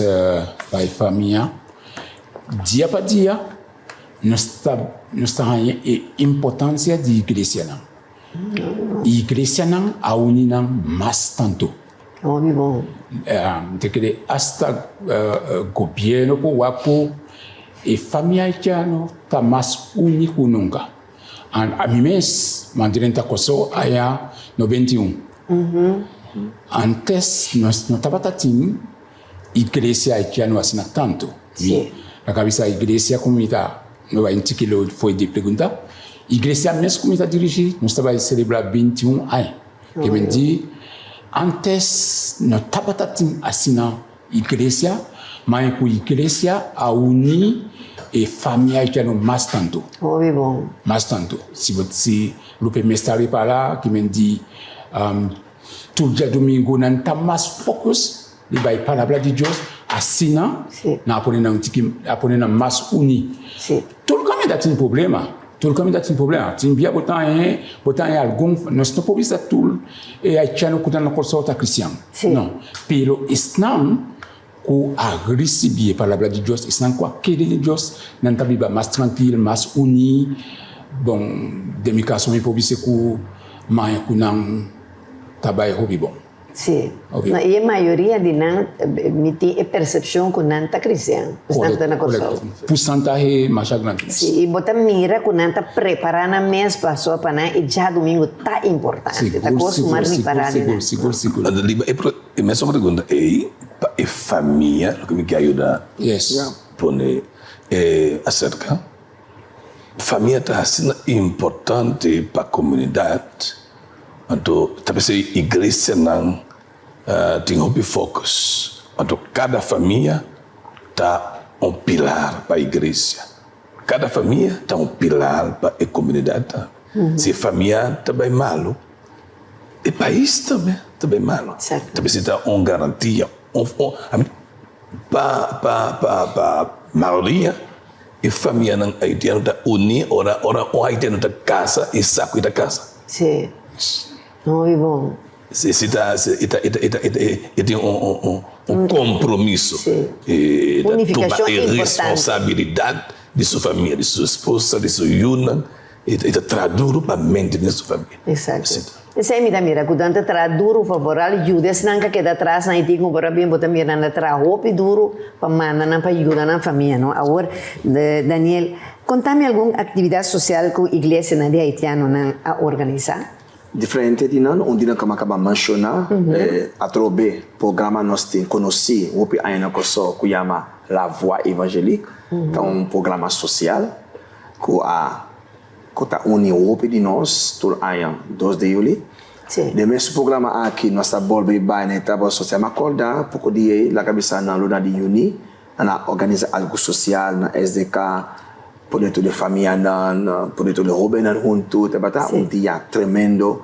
pa e famia. Dia pa dia nos ta nos ta haña e importancia di iglesianan. Iglesianan a uni nan mas tanto. Hopi bon. Mi ta kere hasta gobierno por wak ku e famia haitiano ta mas uni ku nunka. Ami mes mi a drenta Kòrsou aña 91. Antes nos no tabata tin iglesia haitiano asina tantu. Mi a kabisa iglesia ku mi ta no bai un tiki leu fo'i di pregunta. Iglesia mes ku mi ta dirigi nos ta bai selebrá 21 aña. Ke men di, Antes no tabata tin asina iglesia, ma e ku iglesia a uní e famia haitiano mas tantu. Hopi bon. Mas tantu. Si bo si Lupe mes ta repará, ke men di, tur djadumingu nan ta mas focus riba e Palabra di Dios, asina nan a pone nan tiki, a pone nan mas uní. Tur kaminda tin problema. Tur kaminda tin problema. Tin bia bo ta haña, bo ta haña algun, nos no por bisa tur e haitiano ku ta na Kòrsou ta kristian. No. Pero esnan ku a risibí e palabra di Dios, esnan ku a kere den Dios, nan ta biba mas trankil, mas uní. Bon, den mi kaso mi por bisa ku maña ku nan ta bai hopi bon. Sí. No, i e mayoria di nan, mi tin e persepshon ku nan ta kristian, esnan ku ta na Kòrsou. Korekto. Pursentahe masha grandi mes. Sí, i bo ta mira ku nan ta prepará nan mes pasobra pa nan e djadumingu ta importante. Ta Sigur, kos ku sigur, mas sigur, ripará di sigur, nan. sigur, sigur. Anto riba e e mesun pregunta ei, pa e famia, loke mi ke ayuda Yes. pone aserka, famia ta asina importante pa komunidat. Anto ta p'esei iglesianan tin hopi focus. Anto kada famia ta un pilar pa iglesia. Kada famia ta un pilar pa e komunidat tambe. Si e famia ta bai malu, e pais tambe ta bai malu. Ta mester ta un garantia, un pa pa pa pa mayoria e famianan haitiano ta uní ora ora un haitiano ta kasa e sa ku e ta kasa. Sí. Hopi bon. Si si ta e ta e ta e ta e tin un un un compromiso. Sí. E ta tuma Unificacion e importante. responsabilidad di su famia, di su esposa, di su yunan. E ta traha duru pa mantene su famia. Exacto. Esei mi ta mira cu nan ta traha duru pa vooral yuda esnan ca keda atras nan y tin cu por a bin bo ta mira nan ta traha hopi duru pa manda nan pa yuda nan famia no. Awor Daniel conta mi algun actividad social cu iglesianan di haitianonan a organisa. Diferente di nan, un di nan cu mi a caba menciona, atrobe programa nos tin conoci hopi aña na Corsou cu yama La Voix Evangelique, ta un programa social ku a ku ta uni hopi di nos tur aña dos di yuli. Den mes programa aki nos ta bolbe bai na e trabou sosial. Mi a kòrda poko di ei laga bisa na luna di yüni nan a organisa algu sosial na SDK pone tur e famianan, pone tur e hóbennan huntu. Tabata un dia tremendo.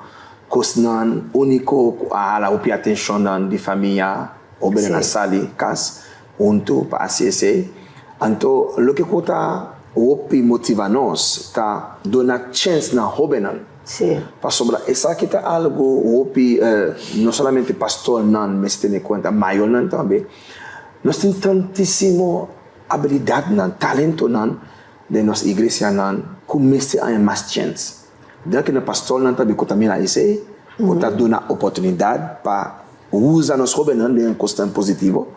Kosnan úniko ku a hala hopi atenshonnan di famia, hóbennan a sali kas Huntu pa hasi esei. Anto loke ku ta hopi motiva nos ta duna chèns na hóbennan. Pasobra esaki ta algu hopi no solamente pastornan mester tene kuenta, mayornan tambe. Nos tin tantísimo abilidatnan, talentonan den nos iglesianan ku mester haña mas chèns. Danki na pastornan tambe ku ta mira esei, ku ta duna oportunidat pa Usa nos hóbennan den kosnan positivo,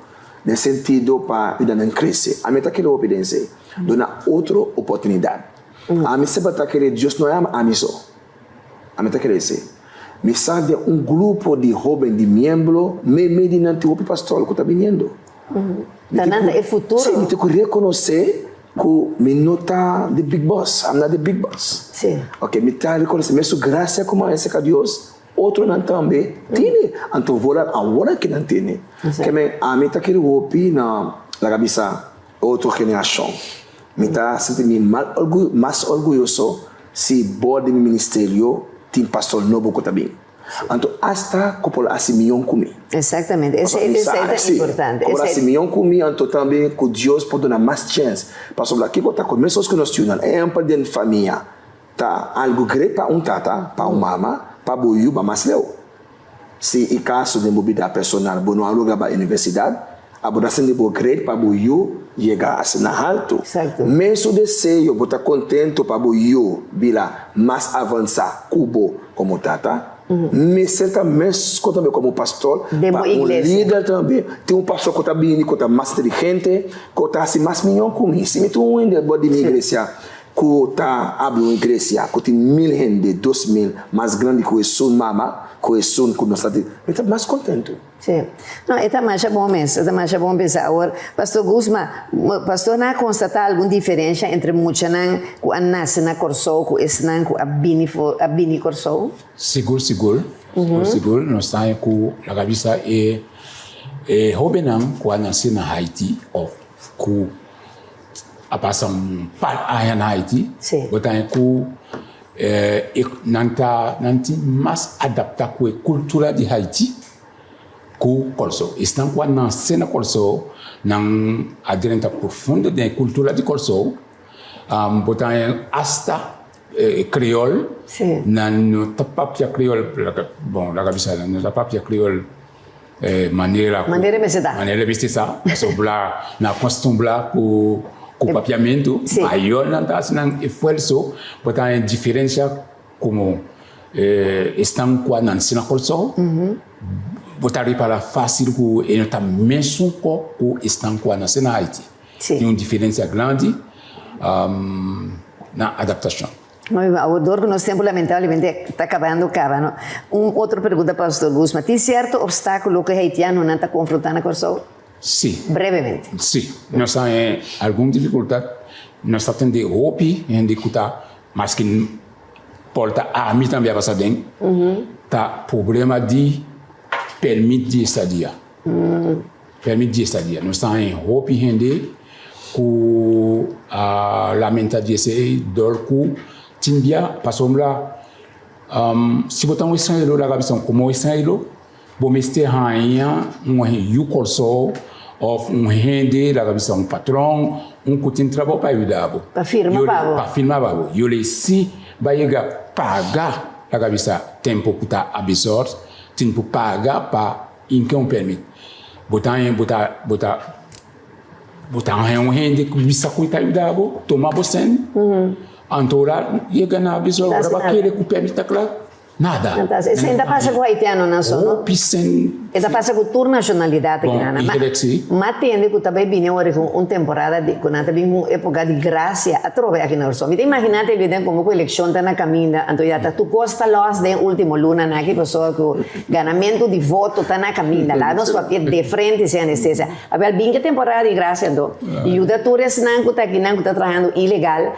den sentido pa yuda nan krese. Ami ta kere hopi den esei, duna otro oportunidat. Ami semper ta kere Dios no yama ami so. Ami ta kere esei. Mi sa den un grupo di hóben di miembro, meimei di nan tin hopi pastor ku ta biniendo. Ta nan ta e futuro. Sí, mi tin ku rekonosé ku mi no ta the big boss. I'm not the big boss. Sí. Ok, mi ta rekonosé mesun grasia ku mi a hasi ka Dios, Otronan tambe tene, anto vooral awor aki nan tene. Ke men ami ta kere hopi na laga bisa otro generashon. Mi ta sinti mi mal mas orguyoso si bor di mi ministerio tin pastor nobo ku ta bin. Anto asta ku por hasi mion ku mi. Exactamente, esei ta importante. Ku por hasi mion ku mi anto tambe ku Dios por duna mas chèns. Pasobra kiko ta ku mesos ku nos yunan, ehèmpel den famia. Ta algu great pa un tata, pa un mama, pa bo yu ba mas leu. Si e kaso den bo bida personal bo no a logra bai universidat, abo ta sinti bo great pa bo yu yega asina haltu. Mesun deseo bo ta kontentu pa bo yu bira mas avansá ku bo komo tata, mester ta meskos tambe komo pastor, pa un lider tambe. Tin un pastor ku ta bini ku ta mas inteligente, ku ta hasi mas mihó ku mi. Si mi tin un hende bo di mi iglesia Ku ta abri un iglesia ku tin mil hende, 2000, mas grandi ku esun mama, ku esun ku nos ta tin, mi ta mas kontentu. Sí. No, e ta masha bon mes, e ta masha bon pensa. Awor, Pastor Guzma, Pastor nan a konstatá algun diferensha entre muchanan ku a nase na Kòrsou ku esnan ku a bini for, a bini Kòrsou? Sigur, sigur. Sigur, sigur. Nos ta haña ku laga bisa e e hóbennan ku a nase na Haiti òf ku A pasa un par aña na Haiti, bo ta haña ku nan ta nan tin mas adaptá ku e kultura di Haiti ku Kòrsou. Esnan ku a nase na Kòrsou nan a drenta profundo den e kultura di Kòrsou. Bo ta haña asta e kreol, nan no ta papia kreol, bon laga bisa nan no ta papia kreol. Manera ku Manera mester ta. Manera mester ta. Pasobra nan a kostumbrá ku ku papiamentu. Sí. Mayornan ta hasi nan esfuerso pa ta haña diferensia komo esnan ku a nanse na Kòrsou. Bo ta ripará fásil ku e no ta mesun kò ku esnan ku a nase na Haiti. Sí. Tin un diferensia grandi na adaptashon. Muy bien, awor dor cu nos tempo lamentablemente ta cabando caba no. Un otro pregunta Pastor Guzma, tin cierto obstaculo cu e haitianonan ta confronta na Corsou? Si. Brevemente. Si, nos ta haña algun dificultad, nos ta tende hopi hende cu ta maske por ta ami tambe a pasa den, ta problema di permit di estadia. Permit di estadia, nos ta haña hopi hende. Ku a lamenta di esei dor ku tin bia pasobra si bo ta un estranhero laga bisa komo estranhero bo mester haña un yu Kòrsou òf un hende laga bisa un patron un ku tin trabou pa yuda bo. Pa firma pa bo. Pa firma pa bo. Yo lei si ba yega paga laga bisa tempu ku ta abizòrt tin ku paga pa inke un pèrmit. Bo ta haña bo ta bo ta. Bo ta haña un hende ku bisa ku e ta yuda bo, tuma bo sèn. Anto ora yega na aviso, ora bo a kere ku pèmit ta kla, nada. Esei ta pasa ku haitianonan so, no? Hopi sèn. E ta pasa ku tur nashonalidat Bon, igelek si. Ma tende ku ta bai bini ora ku un temporada di ku nan ta bin ku un epoka di grasia atrobe aki na Kòrsou. Mi ta imaginá te biden komo ku elekshon ta na kaminda, anto ya ta tur kos ta lòs den último lunanan aki pasobra ku ganamentu di voto ta na kaminda. Laga nos papia de frente sin anestesia. Awel, bin ke temporada di grasia anto. Yuda tur esnan ku ta akinan ku ta trahando ilegal,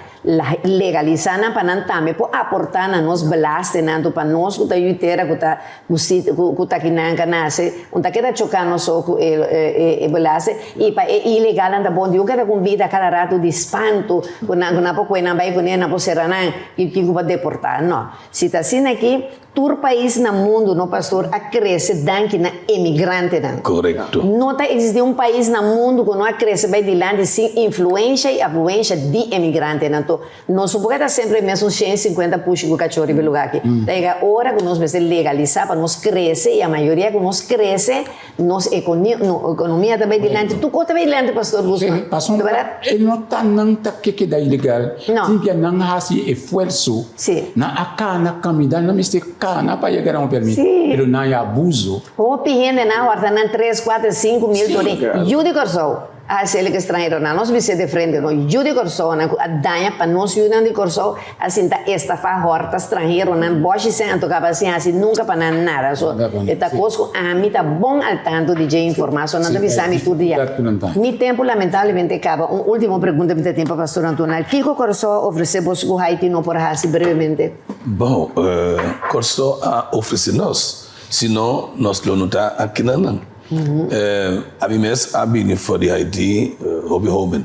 legalisá nan pa nan tambe por aportá na nos belastennan anto pa nos ku ta yu tera ku ta ku si ku ta akinan ka nase un ta keda choká nos so ku e e belasten i pa e ilegalnan ta bon di un keda ku un bida kada ratu di spantu ku nan ku nan por kue nan bai kuné nan por sera nan i kiko pa deportá no si ta asina aki Tur pais na mundu, no pastor, a krese danki na emigrantenan. Korekto. No ta eksistí un pais na mundu ku no a krese bai dilanti sin influensha i afluensha di emigrantenan. Anto, nos no por keda semper e mesun 150 pushi ku kachó riba e lugá aki. Ta yega ora ku nos mester legalisá pa nos krese i a mayoria ku nos krese, Nos economia ta bay dilanti, tur cos ta bay dilanti Pastor Guzman. Sí, pasobra e no ta nan ta ke keda ilegal, tin bia nan haci esfuerzo, nan a cana caminda, nan mester cana pa yega na un permit, pero nan e abuso. Hopi hende nan a horta nan tres, cuater, cinco mil torin, yu di Corsou. A hasi elke stranheronan nos bis'é de frente no yu di Kòrsounan ku a daña pa nos yunan di Kòrsou a sinta estafá hòrta stranheronan bòshi sèn anto kaba sin hasi nunka pa nan nada so e ta kos ku ami ta bon al tanto di dje informá so nan ta bisa mi tur dia mi tempu lamentablemente kaba un ultimo pregunta mi ta tin pa pastor Antonal kiko Kòrsou a ofresé boso ku Haiti no por hasi brevemente? Bon Kòrsou a ofresé nos si no nos lo no ta akinan. Ami mes a bini for di Haiti hopi hoben,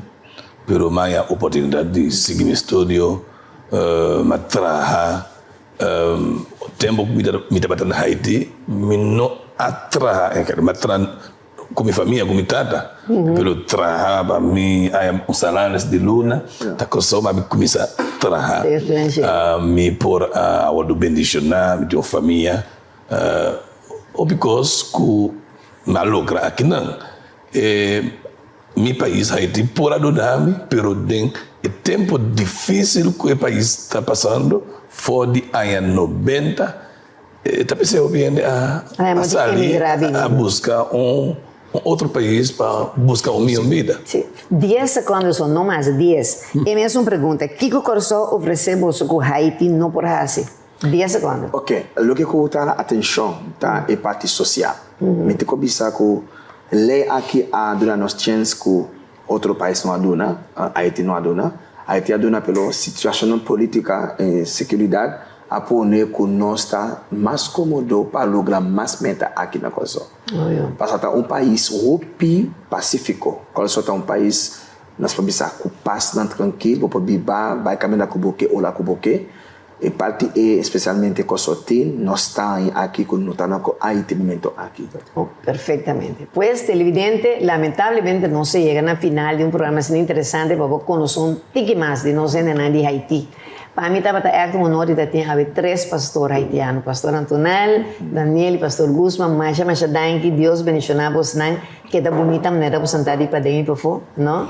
pero mi a oportunidad di sigui mi studio, mi a traha. Tempo ku mi tabata na Haiti mi no a traha, mi a traha ku mi famia, ku mi tata, pero traha pa mi haya un salaris di luna ta kosou mi a kuminsa traha. Mi por a wordo bendiciona, mi tin un famia. Hopi kos ku mi a logra akinan. E mi pais Haiti por a duna mi, pero den e tempu difisil ku e pais ta pasando for di aña nobenta, e ta p'esei hopi hende a sali a buska un otro pais pa buska un mihó bida. Sí. Dies sekondo so, no mas, dies. E mesun pregunta, kiko Kòrsou ofresé boso ku Haiti no por hasi? Dies sekondo. Ok, loke ku ta hala atenshon ta e parti sosial. Mi ta por bisa ku lei aki a duna nos chèns ku otro pais no a duna, Haiti no a duna. Haiti a duna pero situashonnan politika i sekuridat a pone ku nos ta mas komodo pa logra mas meta aki na Kòrsou. Pasobra ta un pais hopi pasífiko. Kòrsou ta un pais nos por bisa ku pasnan trankil, bo por biba, bai kaminda ku bo ke, ora ku bo ke. E parti e especialmente Kòrsou tin, nos ta haña aki ku no ta na ku Haiti momento aki. Oh, perfectamente. Pues, televidente, lamentablemente nos a yega na final di un programa asina interesante pa bo konosé un tiki mas di nos hendenan di Haiti. Pa mi tabata ègt un honor di ta tin awe tres pastor haitiano, Pastor Antonel, Daniel i Pastor Guzman. Masha, masha danki. Dios bendishoná bosnan. Keda bunita manera bo santá di paden i pafó, no?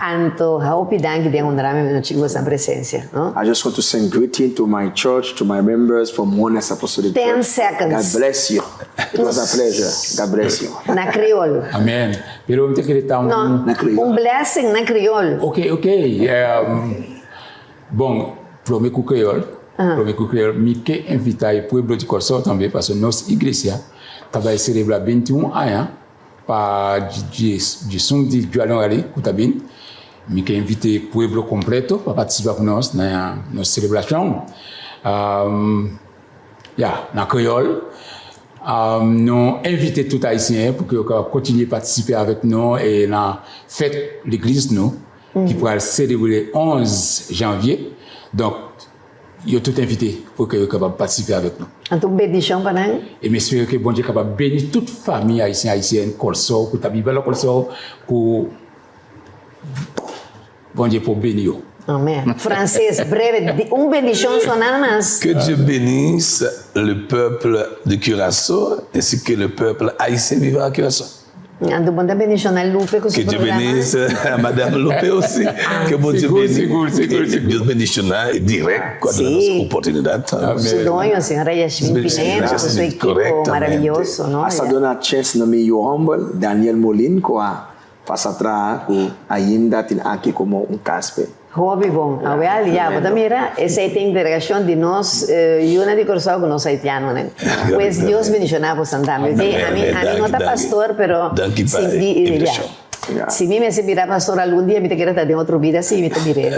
Anto hopi danki den honra mi anochi ku boso presensia, no? I just want to send greeting to my church, to my members from Oneness Apostolic Church. Ten seconds. God bless you. It was a pleasure. God bless you. Na kriol. Amen. Pero mi ta kere ta un. No, Na kriol. un blessing na kriol. Ok, ok. Bon, prome ku kriol, prome ku kriol, mi ke invita e pueblo di Kòrsou tambe pasobra nos iglesia ta bai selebrá 21 aña pa djesun di januari ku ta bin. Mi ke invita e pueblo kompleto pa partisipá ku nos na nos selebrashon. Ya, na kreyòl, nou envite tout Ayisyen pou ke yo ka kontinye patisipe avèk nou e nan fèt legliz nou. ki pral selebre 11 janvye. Donk, yo tout envite pou ke yo kapab patisipe avèk nou. Anto bendishon pa nan. E m espere ke Bondye kapab beni tout fami Ayisyen, Ayisyèn, Kòlsò, ku ta biba la Kòlsò, ku Bondye pou beni yo. Amen. Frances, breve, un bendishon so nada mas. Que Dieu benisse le peuple de Curaçao ainsi que le peuple haïtien vivant à Curaçao. Anto bon ta bendiciona Lupe cu su Que Dieu programa. benisse a Madame Lupe aussi. Que bon Dieu Sigur, benisse. sigur, sigur, sigur. Dios bendiciona direct cuando Sí. nos oportunidad. Su doño, señora Yasmin Pineda, cu su equipo Correctamente. maravilloso, no? Hasta duna chens na mi yu homber, Daniel Molin, cu a pasa traha cu ainda tin aki como un caspe. Hopi bon. Awel, ya, bo ta mira, esei ta integracion di nos yunan di Corsou cu nos haitianonan. Pues Dios bendiciona bosan tambe. Oke, ami, ami no ta pastor, pero si di, ya. Si mi mester bira pastor algun dia, mi ta kere ta den otro bida, si, mi ta mir'é.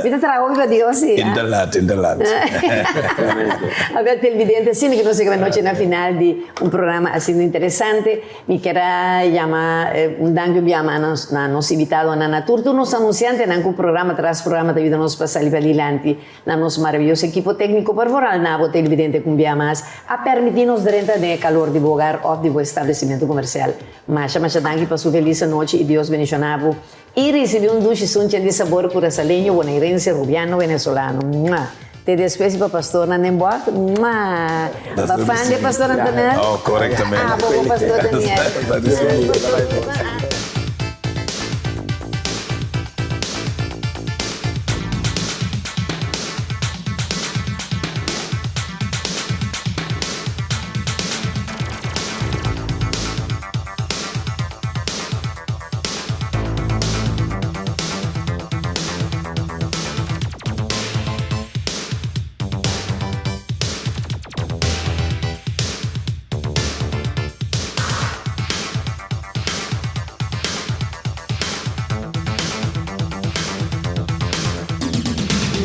Mi ta traha hopi pa Dios, si. Inderdaad, inderdaad. Awel, televidente, asina cu nos yega anochi na final di un programa asina interesante. Mi kier a yama un danki un bia mas na nos invitadonan, na tur tur nos anunciantenan cu programa tras programa ta yuda nos pa sali padilanti, na nos maravilloso ekipo tecnico, por vooral na bo televidente cu un bia mas a permiti nos drenta den e calor di bo hogar of di bo establecimento comercial. Masha masha danki pa su feliz anochi y Dios bendiciona bo Y ricibi un dushi sunchen di sabor curasaleño, bonairense, rubiano, venezolano. Mua! Te despues y pa pastornan den bòrt. Mua! Pa fan di pastor Antonel. Oh, correctamente. Ah, bo pastor Daniel.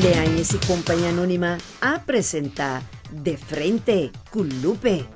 Leañez y Compañía Anónima a presenta De Frente cu Lupe.